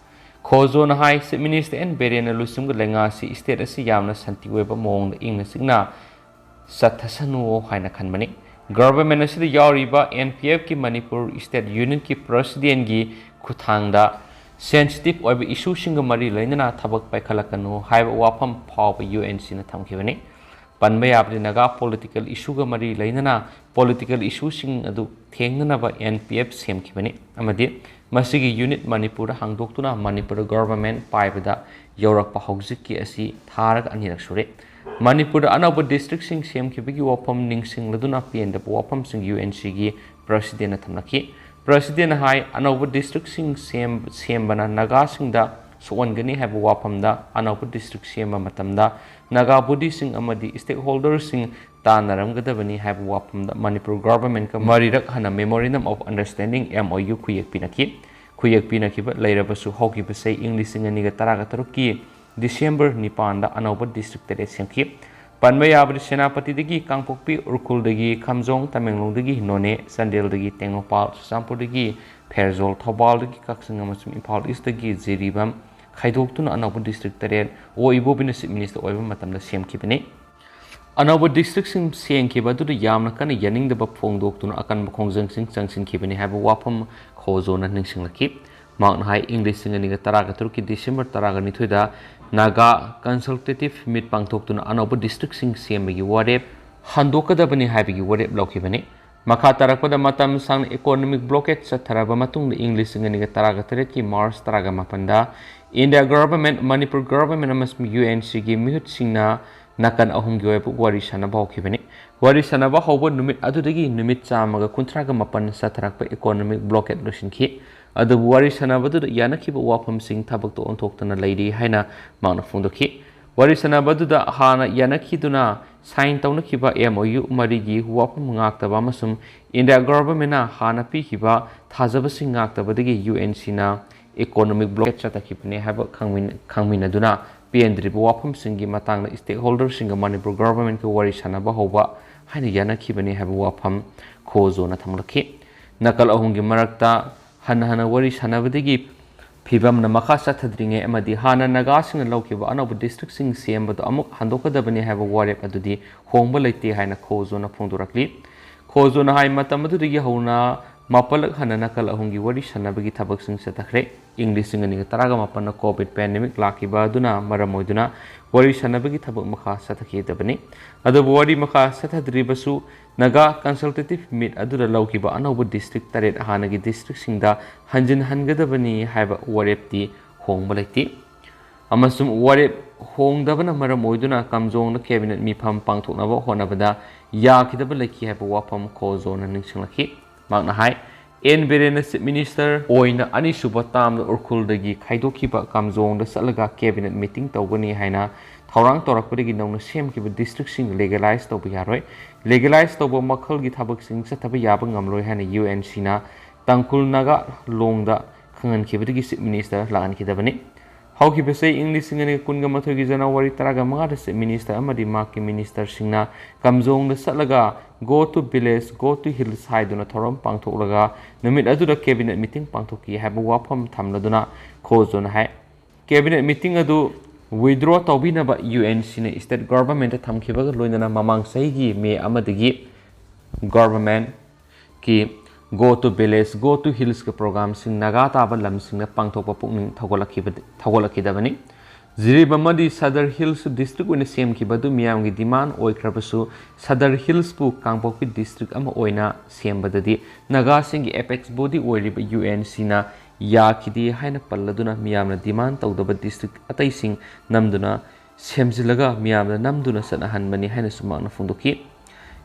ꯈꯣꯖꯣꯅ ꯍꯥꯏ, ꯆꯤꯐ ꯃꯤꯅꯤꯁꯇꯔ ꯑꯦꯟ ꯕꯤꯔꯦꯟꯅ ꯂꯨꯆꯤꯡꯕ ꯂꯩꯉꯥꯛ ꯑꯁꯤ ꯁ꯭ꯇꯦꯠ ꯑꯁꯤ ꯌꯥꯝꯅ ꯁꯥꯟꯇꯤ ꯑꯣꯏꯕ ꯃꯑꯣꯡꯗ ꯏꯪꯅ ꯆꯤꯛꯅ ꯆꯠꯊꯁꯅꯨ ꯍꯥꯏꯅ ꯈꯟꯕꯅꯤ꯫ ꯒꯣꯚꯔꯟꯃꯦꯟ ꯑꯁꯤꯗ ꯌꯥꯎꯔꯤꯕ ꯑꯦꯟ ꯄꯤ ꯑꯦꯐꯀꯤ ꯃꯅꯤꯄꯨꯔ ꯁ꯭ꯇꯦꯠ ꯌꯨꯅꯤꯠꯀꯤ ꯄ꯭ꯔꯁꯤꯗꯦꯟꯒꯤ ꯈꯨꯠꯊꯥꯡꯗ ꯁꯦꯟꯁꯤꯇꯤꯚ ꯑꯣꯏꯕ ꯏꯁꯨꯁꯤꯡꯒ ꯃꯔꯤ ꯂꯩꯅꯅ ꯊꯕꯛ ꯄꯥꯏꯈꯠꯂꯛꯀꯅꯨ ꯍꯥꯏꯕ ꯋꯥꯐꯝ ꯐꯥꯎꯕ ꯌꯨ ꯑꯦꯟ ꯁꯤꯅ ꯊꯝꯈꯤꯕꯅꯤ꯫ ꯄꯟꯕ ꯌꯥꯕꯗꯤ ꯅꯥꯒꯥ ꯄꯣꯂꯤꯇꯤꯀꯦꯜ ꯏꯁꯨꯒ ꯃꯔꯤ ꯂꯩꯅꯅ ꯄꯣꯂꯤꯇꯤꯀꯦꯜ ꯏꯁꯨꯁꯤꯡ ꯑꯗꯨ ꯊꯦꯡꯅꯅꯕ ꯑꯦꯟ ꯄꯤ ꯑꯦꯐ ꯁꯦꯝꯈꯤꯕꯅꯤ ꯑꯃꯗꯤ ꯃꯁꯤꯒꯤ ꯌꯨꯅꯤꯠ ꯃꯅꯤꯄꯨꯔꯗ ꯍꯥꯡꯗꯣꯛꯇꯨꯅ ꯃꯅꯤꯄꯨꯔꯗ ꯒꯣꯚꯔꯟꯃꯦꯟ ꯄꯥꯏꯕꯗ ꯌꯧꯔꯛꯄ ꯍꯧꯖꯤꯛꯀꯤ ꯑꯁꯤ ꯊꯥꯔꯒ ꯑꯅꯤꯔꯛ ꯁꯨꯔꯦ꯫ ꯃꯅꯤꯄꯨꯔꯗ ꯑꯅꯧꯕ ꯗꯤꯁꯇ꯭ꯔꯤꯛꯁꯤꯡ ꯁꯦꯝꯈꯤꯕꯒꯤ ꯋꯥꯐꯝ ꯅꯤꯡꯁꯤꯡꯂꯗꯨꯅ ꯄꯦꯟꯗꯕ ꯋꯥꯐꯝꯁꯤꯡ ꯌꯨ ꯑꯦꯟ ꯁꯤꯒꯤ ꯄ꯭ꯔꯁꯤꯗꯦꯟꯅ ꯊꯝꯂꯛꯈꯤ꯫ ꯄ꯭ꯔꯁꯤꯗꯦꯟꯅ ꯍꯥꯏ, ꯑꯅꯧꯕ ꯗꯤꯁꯇ꯭ꯔꯤꯛꯁꯤꯡ ꯁꯦꯝ-, ꯁꯦꯝꯕꯅ ꯅꯥꯒꯥꯁꯤꯡꯗ ꯁꯣꯛꯍꯟꯒꯅꯤ ꯍꯥꯏꯕ ꯋꯥꯐꯝꯗ ꯑꯅꯧꯕ ꯗꯤꯁꯇ꯭ꯔꯤꯛ ꯁꯦꯝꯕ ꯃꯇꯝꯗ ꯅꯥꯒꯥ ꯕꯣꯗꯤꯁꯤꯡ ꯑꯃꯗꯤ ꯁ꯭ꯇꯦꯛꯍꯣꯜꯗꯔꯁꯤꯡ ꯇꯥꯟꯅꯔꯝꯒꯗꯕꯅꯤ ꯍꯥꯏꯕ ꯋꯥꯐꯝꯗ ꯃꯅꯤꯄꯨꯔ ꯒꯣꯚꯔꯟꯃꯦꯟꯠꯀ ꯃꯔꯤꯔꯛ ꯍꯟꯅ Memorandum of Understanding, M O U, ꯈꯨꯌꯦꯛ ꯄꯤꯅꯈꯤ꯫ ꯈꯨꯌꯦꯛ ꯄꯤꯅꯈꯤꯕ ꯂꯩꯔꯕꯁꯨ ꯍꯧꯈꯤꯕ ꯆꯍꯤ ꯏꯪ ꯂꯤꯁꯤꯡ ꯑꯅꯤꯒ ꯇꯔꯥꯒ ꯇꯔꯨꯛꯀꯤ ꯗꯤꯁꯦꯝꯕꯔ ꯅꯤꯄꯥꯟꯗ ꯑꯅꯧꯕ ꯗꯤꯁꯇ꯭ꯔꯤꯛ ꯇꯔꯦꯠ ꯁꯦꯝꯈꯤ꯫ ꯄꯟꯕ ꯌꯥꯕꯗꯤ ꯁꯦꯅꯥꯄꯇꯤꯗꯒꯤ ꯀꯥꯡꯄꯣꯛꯄꯤ, ꯎꯈ꯭ꯔꯨꯜꯗꯒꯤ ꯈꯥꯝꯖꯣꯡ, ꯇꯃꯦꯡꯂꯣꯡꯗꯒꯤ ꯅꯣꯅꯦ, ꯆꯥꯟꯗꯦꯜꯗꯒꯤ ꯇꯦꯡꯅꯧꯄꯜ, ꯆꯨꯔꯆꯥꯟꯄꯨꯔꯗꯒꯤ ꯐꯦꯔꯖꯣꯜ, ꯊꯧꯕꯥꯜꯗꯒꯤ ꯀꯛꯆꯤꯡ ꯑꯃꯁꯨꯡ ꯏꯝꯐꯥꯜ ꯏꯁ꯭ꯠꯇꯒꯤ ꯖꯤꯔꯤꯕꯥꯝ ꯈꯥꯏꯗꯣꯛꯇꯨꯅ ꯑꯅꯧꯕ ꯗꯤꯁꯇ꯭ꯔꯤꯛ ꯇꯔꯦꯠ ꯑꯣ ꯏꯕꯣꯕꯤꯅ ꯆꯤꯐ ꯃꯤꯅꯤꯁꯇꯔ ꯑꯣꯏꯕ ꯃꯇꯝꯗ ꯁꯦꯝꯈꯤꯕꯅꯤ꯫ ꯑꯅꯧꯕ ꯗꯤꯁꯇ꯭ꯔꯤꯛꯁꯤꯡ ꯁꯦꯝꯈꯤꯕ ꯑꯗꯨꯗ ꯌꯥꯝꯅ ꯀꯟꯅ ꯌꯥꯅꯤꯡꯗꯕ ꯐꯣꯡꯗꯣꯛꯇꯨꯅ ꯑꯀꯟꯕ ꯈꯣꯡꯖꯪꯁꯤꯡ ꯆꯪꯁꯤꯟꯈꯤꯕꯅꯤ ꯍꯥꯏꯕ ꯋꯥꯐꯝ ꯈꯣꯖꯣꯅ ꯅꯤꯡꯁꯤꯡꯂꯛꯈꯤ꯫ ꯃꯍꯥꯛꯅ ꯍꯥꯏ, ꯏꯪ ꯂꯤꯁꯤꯡ ꯑꯅꯤꯒ ꯇꯔꯥꯒ ꯇꯔꯨꯛꯀꯤ ꯗꯤꯁꯦꯝꯕꯔ ꯇꯔꯥꯒ ꯅꯤꯊꯣꯏꯗ ꯅꯥꯒꯥ ꯀꯟꯁꯜꯇꯦꯇꯤꯚ ꯃꯤꯠ ꯄꯥꯡꯊꯣꯛꯇꯨꯅ ꯑꯅꯧꯕ ꯗꯤꯁꯇ꯭ꯔꯤꯛꯁꯤꯡ ꯁꯦꯝꯕꯒꯤ ꯋꯥꯔꯦꯞ ꯍꯟꯗꯣꯛꯀꯗꯕꯅꯤ ꯍꯥꯏꯕꯒꯤ ꯋꯥꯔꯦꯞ ꯂꯧꯈꯤꯕꯅꯤ꯫ ꯃꯈꯥ ꯇꯥꯔꯛꯄꯗ ꯃꯇꯝ ꯁꯥꯡꯅ ꯏꯀꯣꯅꯣꯃꯤꯛ ꯕ꯭ꯂꯣꯀꯦꯠ ꯆꯠꯊꯔꯕ ꯃꯇꯨꯡꯗ ꯏꯪ ꯂꯤꯁꯤꯡ ꯑꯅꯤꯒ ꯇꯔꯥꯒ ꯇꯔꯦꯠꯀꯤ ꯃꯥꯔꯆ ꯇꯔꯥꯒ ꯃꯥꯄꯟꯗ ꯏꯟꯗꯤꯌꯥ ꯒꯣꯚꯔꯟꯃꯦꯟꯠ, ꯃꯅꯤꯄꯨꯔ ꯒꯣꯚꯔꯟꯃꯦꯟꯠ ꯑꯃꯁꯨꯡ ꯌꯨ ꯑꯦꯟ ꯁꯤꯒꯤ ꯃꯤꯍꯨꯠꯁꯤꯡꯅ ꯅꯥꯀꯟ ꯑꯍꯨꯝꯒꯤ ꯑꯣꯏꯕ ꯋꯥꯔꯤ ꯁꯥꯟꯅꯕ ꯍꯧꯈꯤꯕꯅꯤ꯫ ꯋꯥꯔꯤ ꯁꯥꯟꯅꯕ ꯍꯧꯕ ꯅꯨꯃꯤꯠ ꯑꯗꯨꯗꯒꯤ ꯅꯨꯃꯤꯠ ꯆꯥꯝꯃꯒ ꯀꯨꯟꯊ꯭ꯔꯥꯒ ꯃꯥꯄꯟ ꯆꯠꯊꯔꯛꯄ ꯏꯀꯣꯅꯣꯃꯤꯛ ꯕ꯭ꯂꯣꯀꯦꯠ ꯂꯣꯏꯁꯤꯟꯈꯤ꯫ ꯑꯗꯨꯕꯨ ꯋꯥꯔꯤ ꯁꯥꯟꯅꯕꯗꯨꯗ ꯌꯥꯅꯈꯤꯕ ꯋꯥꯐꯝꯁꯤꯡ ꯊꯕꯛꯇ ꯑꯣꯟꯊꯣꯛꯇꯅ ꯂꯩꯔꯤ ꯍꯥꯏꯅ ꯃꯍꯥꯛꯅ ꯐꯣꯡꯗꯣꯛꯈꯤ꯫ ꯋꯥꯔꯤ ꯁꯥꯟꯅꯕꯗꯨꯗ ꯍꯥꯟꯅ ꯌꯥꯅꯈꯤꯗꯨꯅ sign ꯇꯧꯅꯈꯤꯕ M O U ꯃꯔꯤꯒꯤ ꯋꯥꯐꯝ ꯉꯥꯛꯇꯕ ꯑꯃꯁꯨꯡ India government ꯅ ꯍꯥꯟꯅ ꯄꯤꯈꯤꯕ ꯊꯥꯖꯕꯁꯤꯡ ꯉꯥꯛꯇꯕꯗꯒꯤ U N C ꯅ economic blockade ꯆꯠꯊꯈꯤꯕꯅꯤ ꯍꯥꯏꯕ ꯈꯪꯃꯤꯟ-, ꯈꯪꯃꯤꯟꯅꯗꯨꯅ ꯄꯦꯟꯗ꯭ꯔꯤꯕ ꯋꯥꯐꯝꯁꯤꯡꯒꯤ ꯃꯇꯥꯡꯗ stakeholder ꯁꯤꯡꯒ ꯃꯅꯤꯄꯨꯔ government ꯀ ꯋꯥꯔꯤ ꯁꯥꯟꯅꯕ ꯍꯧꯕ ꯍꯥꯏꯅ ꯌꯥꯅꯈꯤꯕꯅꯤ ꯍꯥꯏꯕ ꯋꯥꯐꯝ ꯈꯣꯖꯣꯅ ꯊꯝꯂꯛꯈꯤ꯫ ꯅꯥꯀꯜ ꯑꯍꯨꯝꯒꯤ ꯃꯔꯛꯇ ꯍꯟꯅ ꯍꯟꯅ ꯋꯥꯔꯤ ꯁꯥꯟꯅꯕꯗꯒꯤ ꯐꯤꯕꯝꯅ ꯃꯈꯥ ꯆꯠꯊꯗ꯭ꯔꯤꯉꯩ ꯑꯃꯗꯤ ꯍꯥꯟꯅ ꯅꯥꯒꯥꯁꯤꯡꯅ ꯂꯧꯈꯤꯕ ꯑꯅꯧꯕ district ꯁꯤꯡ ꯁꯦꯝꯕꯗꯨ ꯑꯃꯨꯛ ꯍꯟꯗꯣꯛꯀꯗꯕꯅꯤ ꯍꯥꯏꯕ ꯋꯥꯔꯦꯞ ꯑꯗꯨꯗꯤ ꯍꯣꯡꯕ ꯂꯩꯇꯦ ꯍꯥꯏꯅ ꯈꯣꯖꯣꯅ ꯐꯣꯡꯗꯣꯔꯛꯂꯤ꯫ ꯈꯣꯖꯣꯅ ꯍꯥꯏ, ꯃꯇꯝ ꯑꯗꯨꯗꯒꯤ ꯍꯧꯅ ꯃꯥꯄꯜꯂꯛ ꯍꯟꯅ ꯅꯥꯀꯜ ꯑꯍꯨꯝꯒꯤ ꯋꯥꯔꯤ ꯁꯥꯟꯅꯕꯒꯤ ꯊꯕꯛꯁꯤꯡ ꯆꯠꯊꯈ꯭ꯔꯦ꯫ ꯏꯪ ꯂꯤꯁꯤꯡ ꯑꯅꯤꯒ ꯇꯔꯥꯃꯥꯄꯟꯗ COVID pandemic ꯂꯥꯛꯈꯤꯕ ꯑꯗꯨꯅ ꯃꯔꯝ ꯑꯣꯏꯗꯨꯅ ꯋꯥꯔꯤ ꯁꯥꯟꯅꯕꯒꯤ ꯊꯕꯛ ꯃꯈꯥ ꯆꯠꯊꯈꯤꯗꯕꯅꯤ꯫ ꯑꯗꯨꯕꯨ ꯋꯥꯔꯤ ꯃꯈꯥ ꯆꯠꯊꯗ꯭ꯔꯤꯕꯁꯨ ꯅꯥꯒꯥ consultative meet ꯑꯗꯨꯗ ꯂꯧꯈꯤꯕ ꯑꯅꯧꯕ district ꯇꯔꯦꯠ ꯍꯥꯟꯅꯒꯤ district ꯁꯤꯡꯗ ꯍꯟꯖꯤꯟꯍꯟꯒꯗꯕꯅꯤ ꯍꯥꯏꯕ ꯋꯥꯔꯦꯞꯇꯤ ꯍꯣꯡꯕ ꯂꯩꯇꯦ꯫ ꯑꯃꯁꯨꯡ ꯋꯥꯔꯦꯞ ꯍꯣꯡꯗꯕꯅ ꯃꯔꯝ ꯑꯣꯏꯗꯨꯅ ꯀꯥꯝꯖꯣꯡꯗ cabinet ꯃꯤꯐꯝ ꯄꯥꯡꯊꯣꯛꯅꯕ ꯍꯣꯠꯅꯕꯗ ꯌꯥꯈꯤꯗꯕ ꯂꯩꯈꯤ ꯍꯥꯏꯕ ꯋꯥꯐꯝ ꯈꯣꯖꯣꯅ ꯅꯤꯡꯁꯤꯡꯂꯛꯈꯤ꯫ ꯃꯍꯥꯛꯅ ꯍꯥꯏ, ꯑꯦꯟ ꯕꯤꯔꯦꯟꯅ Chief Minister ꯑꯣꯏꯅ ꯑꯅꯤꯁꯨꯕ term ꯗ ꯎꯈ꯭ꯔꯨꯜꯗꯒꯤ ꯈꯥꯏꯗꯣꯛꯈꯤꯕ ꯀꯥꯝꯖꯣꯡꯗ ꯆꯠꯂꯒ cabinet meeting ꯇꯧꯒꯅꯤ ꯍꯥꯏꯅ ꯊꯧꯔꯥꯡ ꯇꯧꯔꯛꯄꯗꯒꯤ ꯅꯧꯅ ꯁꯦꯝꯈꯤꯕ district ꯁꯤꯡ legalize ꯇꯧꯕ ꯌꯥꯔꯣꯏ꯫ Legalize ꯇꯧꯕ ꯃꯈꯜꯒꯤ ꯊꯕꯛꯁꯤꯡ ꯆꯠꯊꯕ ꯌꯥꯕ ꯉꯝꯂꯣꯏ ꯍꯥꯏꯅ U N C ꯅ ꯇꯥꯡꯈꯨꯜ ꯅꯥꯒꯥ ꯂꯣꯡꯗ ꯈꯪꯍꯟꯈꯤꯕꯗꯒꯤ Chief Minister ꯂꯥꯛꯍꯟꯈꯤꯗꯕꯅꯤ꯫ ꯍꯧꯈꯤꯕ ꯆꯍꯤ ꯏꯪ ꯂꯤꯁꯤꯡ ꯑꯅꯤꯒ ꯀꯨꯟꯒ ꯃꯥꯊꯣꯏꯒꯤ January ꯇꯔꯥꯃꯉꯥꯗ Chief Minister ꯑꯃꯗꯤ ꯃꯍꯥꯛꯀꯤ minister ꯁꯤꯡꯅ ꯀꯥꯝꯖꯣꯡꯗ ꯆꯠꯂꯒ "Go to village, go to hills" ꯍꯥꯏꯗꯨꯅ ꯊꯧꯔꯝ ꯄꯥꯡꯊꯣꯛꯂꯒ ꯅꯨꯃꯤꯠ ꯑꯗꯨꯗ cabinet meeting ꯄꯥꯡꯊꯣꯛꯈꯤ ꯍꯥꯏꯕ ꯋꯥꯐꯝ ꯊꯝꯂꯗꯨꯅ ꯈꯣꯖꯣꯅ ꯍꯥꯏ, cabinet meeting ꯑꯗꯨ withdraw ꯇꯧꯕꯤꯅꯕ U N C ꯅ state government ꯇ ꯊꯝꯈꯤꯕꯒ ꯂꯣꯏꯅꯅ ꯃꯃꯥꯡ ꯆꯍꯤꯒꯤ May ꯑꯃꯗꯒꯤ government ꯀꯤ "Go to village, go to hills" ꯀꯤ program ꯁꯤꯡ ꯅꯥꯒꯥ ꯇꯥꯕ ꯂꯝꯁꯤꯡꯗ ꯄꯥꯡꯊꯣꯛꯄ ꯄꯨꯛꯅꯤꯡ ꯊꯧꯒꯠꯂꯛꯈꯤꯕ-, ꯊꯧꯒꯠꯂꯛꯈꯤꯗꯕꯅꯤ꯫ ꯖꯤꯔꯤꯕꯥꯝ ꯑꯃꯗꯤ ꯁꯗꯔ ꯍꯤꯜꯁ district ꯑꯣꯏꯅ ꯁꯦꯝꯈꯤꯕ ꯑꯗꯨ ꯃꯤꯌꯥꯝꯒꯤ demand ꯑꯣꯏꯈ꯭ꯔꯕꯁꯨ, ꯁꯗꯔ ꯍꯤꯜꯁꯄꯨ ꯀꯥꯡꯄꯣꯛꯄꯤ district ꯑꯃ ꯑꯣꯏꯅ ꯁꯦꯝꯕꯗꯗꯤ ꯅꯥꯒꯥꯁꯤꯡꯒꯤ apex body ꯑꯣꯏꯔꯤꯕ U N C ꯅ ꯌꯥꯈꯤꯗꯦ ꯍꯥꯏꯅ ꯄꯜꯂꯗꯨꯅ ꯃꯤꯌꯥꯝꯅ demand ꯇꯧꯗꯕ district ꯑꯇꯩꯁꯤꯡ ꯅꯝꯗꯨꯅ ꯁꯦꯝꯖꯤꯜꯂꯒ ꯃꯤꯌꯥꯝꯗ ꯅꯝꯗꯨꯅ ꯆꯠꯅꯍꯟꯕꯅꯤ ꯍꯥꯏꯅꯁꯨ ꯃꯍꯥꯛꯅ ꯐꯣꯡꯗꯣꯛꯈꯤ꯫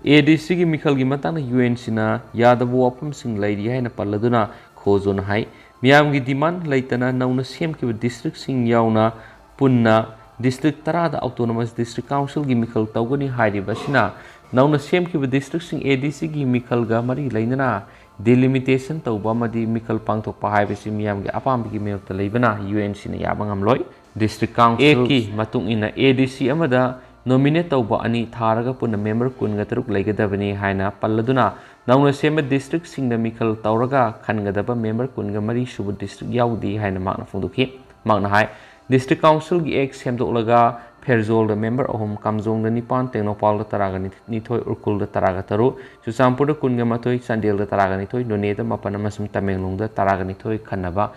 A D C ꯒꯤ ꯃꯤꯈꯜꯒꯤ ꯃꯇꯥꯡꯗ U N C ꯅ ꯌꯥꯗꯕ ꯋꯥꯐꯝꯁꯤꯡ ꯂꯩꯔꯤ ꯍꯥꯏꯅ ꯄꯜꯂꯗꯨꯅ ꯈꯣꯖꯣꯅ ꯍꯥꯏ, ꯃꯤꯌꯥꯝꯒꯤ demand ꯂꯩꯇꯅ ꯅꯧꯅ ꯁꯦꯝꯈꯤꯕ district ꯁꯤꯡ ꯌꯥꯎꯅ ꯄꯨꯟꯅ ꯗꯤꯁꯇ꯭ꯔꯤꯛ ꯇꯔꯥꯗ Autonomous District Councilꯒꯤ ꯃꯤꯈꯜ ꯇꯧꯒꯅꯤ ꯍꯥꯏꯔꯤꯕ ꯑꯁꯤꯅ ꯅꯧꯅ ꯁꯦꯝꯈꯤꯕ ꯗꯤꯁꯇ꯭ꯔꯤꯛꯁꯤꯡ ADCꯒꯤ ꯃꯤꯈꯜꯒ ꯃꯔꯤ ꯂꯩꯅꯅ delimitation ꯇꯧꯕ ꯑꯃꯗꯤ ꯃꯤꯈꯜ ꯄꯥꯡꯊꯣꯛꯄ ꯍꯥꯏꯕꯁꯤ ꯃꯤꯌꯥꯝꯒꯤ ꯑꯄꯥꯝꯕꯒꯤ ꯃꯥꯌꯣꯛꯇ ꯂꯩꯕꯅ UNCꯅ ꯌꯥꯕ ꯉꯝꯂꯣꯏ꯫ District Council Actꯀꯤ ꯃꯇꯨꯡ ꯏꯟꯅ ADC ꯑꯃꯗ nominate ꯇꯧꯕ ꯑꯅꯤ ꯊꯥꯔꯒ ꯄꯨꯟꯅ member ꯀꯨꯟꯒ ꯇꯔꯨꯛ ꯂꯩꯒꯗꯕꯅꯤ ꯍꯥꯏꯅ ꯄꯜꯂꯗꯨꯅ ꯅꯧꯅ ꯁꯦꯝꯕ ꯗꯤꯁꯇ꯭ꯔꯤꯛꯁꯤꯡꯗ ꯃꯤꯈꯜ ꯇꯧꯔꯒ ꯈꯟꯒꯗꯕ member ꯀꯨꯟꯒ ꯃꯔꯤ ꯁꯨꯕ ꯗꯤꯁꯇ꯭ꯔꯤꯛ ꯌꯥꯎꯗꯦ ꯍꯥꯏꯅ ꯃꯍꯥꯛꯅ ꯐꯣꯡꯗꯣꯛꯈꯤ꯫ ꯃꯍꯥꯛꯅ ꯍꯥꯏ, District Councilꯒꯤ Act ꯁꯦꯝꯗꯣꯛꯂꯒ ꯐꯦꯔꯖꯣꯜꯗ member ꯑꯍꯨꯝ, ꯀꯥꯝꯖꯣꯡꯗ ꯅꯤꯄꯥꯟ, ꯇꯦꯡꯅꯧꯄꯥꯜꯗ ꯇꯔꯥꯒ ꯅꯤꯊꯣꯏ, ꯎꯈ꯭ꯔꯨꯜꯗ ꯇꯔꯥꯒ ꯇꯔꯨꯛ, ꯆꯨꯔꯆꯥꯟꯄꯨꯔꯗ ꯀꯨꯟꯒ ꯃꯥꯊꯣꯏ, ꯆꯥꯟꯗꯦꯜꯗ ꯇꯔꯥꯒ ꯅꯤꯊꯣꯏ, ꯅꯣꯅꯦꯗ ꯃꯥꯄꯟ ꯑꯃꯁꯨꯡ ꯇꯃꯦꯡꯂꯣꯡꯗ ꯇꯔꯥꯒ ꯅꯤꯊꯣꯏ ꯈꯟꯅꯕ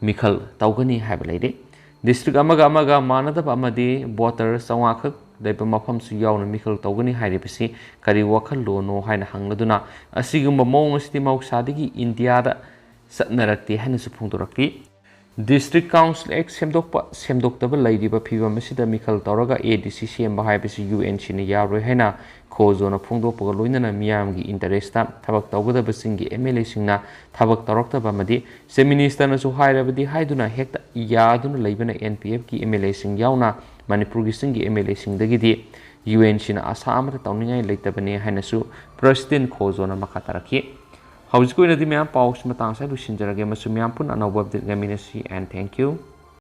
ꯃꯤꯈꯜ ꯇꯧꯒꯅꯤ ꯍꯥꯏꯕ ꯂꯩꯔꯤ꯫ ꯗꯤꯁꯇ꯭ꯔꯤꯛ ꯑꯃꯒ ꯑꯃꯒ ꯃꯥꯟꯅꯗꯕ ꯑꯃꯗꯤ voter ꯆꯥꯝꯃꯉꯥ ꯈꯛ ꯂꯩꯕ ꯃꯐꯝꯁꯨ ꯌꯥꯎꯅ ꯃꯤꯈꯜ ꯇꯧꯒꯅꯤ ꯍꯥꯏꯔꯤꯕꯁꯤ ꯀꯔꯤ ꯋꯥꯈꯜꯂꯣꯟꯅꯣ ꯍꯥꯏꯅ ꯍꯪꯂꯗꯨꯅ, ꯑꯁꯤꯒꯨꯝꯕ ꯃꯑꯣꯡ ꯑꯁꯤꯗꯤ ꯃꯍꯧꯁꯥꯗꯒꯤ ꯏꯟꯗꯤꯌꯥꯗ ꯆꯠꯅꯔꯛꯇꯦ ꯍꯥꯏꯅꯁꯨ ꯐꯣꯡꯗꯣꯔꯛꯈꯤ꯫ District Council Act ꯁꯦꯝꯗꯣꯛꯄ ꯁꯦꯝꯗꯣꯛꯇꯕ ꯂꯩꯔꯤꯕ ꯐꯤꯕꯝ ꯑꯁꯤꯗ ꯃꯤꯈꯜ ꯇꯧꯔꯒ ADC ꯁꯦꯝꯕ ꯍꯥꯏꯕꯁꯤ UNCꯅ ꯌꯥꯔꯣꯏ ꯍꯥꯏꯅ ꯈꯣꯖꯣꯅ ꯐꯣꯡꯗꯣꯛꯄꯒ ꯂꯣꯏꯅꯅ ꯃꯤꯌꯥꯝꯒꯤ interestꯇ ꯊꯕꯛ ꯇꯧꯒꯗꯕꯁꯤꯡꯒꯤ MLAꯁꯤꯡꯅ ꯊꯕꯛ ꯇꯧꯔꯛꯇꯕ ꯑꯃꯗꯤ Chief Ministerꯅꯁꯨ ꯍꯥꯏꯔꯕꯗꯤ ꯍꯥꯏꯗꯨꯅ ꯍꯦꯛꯇ ꯌꯥꯗꯨꯅ ꯂꯩꯕꯅ NPFꯀꯤ MLAꯁꯤꯡ ꯌꯥꯎꯅ ꯃꯅꯤꯄꯨꯔꯒꯤꯁꯤꯡꯒꯤ MLAꯁꯤꯡꯗꯒꯤꯗꯤ UNCꯅ ꯑꯥꯁꯥ ꯑꯃꯠꯇ ꯇꯧꯅꯤꯡꯉꯥꯏ ꯂꯩꯇꯕꯅꯤ ꯍꯥꯏꯅꯁꯨ President ꯈꯣꯖꯣꯅ ꯃꯈꯥ ꯇꯥꯔꯛꯈꯤ꯫ ꯍꯧꯖꯤꯛꯀꯤ ꯑꯣꯏꯅꯗꯤ ꯃꯌꯥꯝ ꯄꯥꯎꯁꯤ ꯃꯇꯥꯡ ꯑꯁꯤꯗ ꯂꯣꯏꯁꯤꯟꯖꯔꯒꯦ꯫ ꯃꯁꯤ ꯃꯌꯥꯝ ꯄꯨꯟꯅ ꯑꯅꯧꯕ update ꯉꯥꯏꯃꯤꯟꯅꯁꯤ and thank you꯫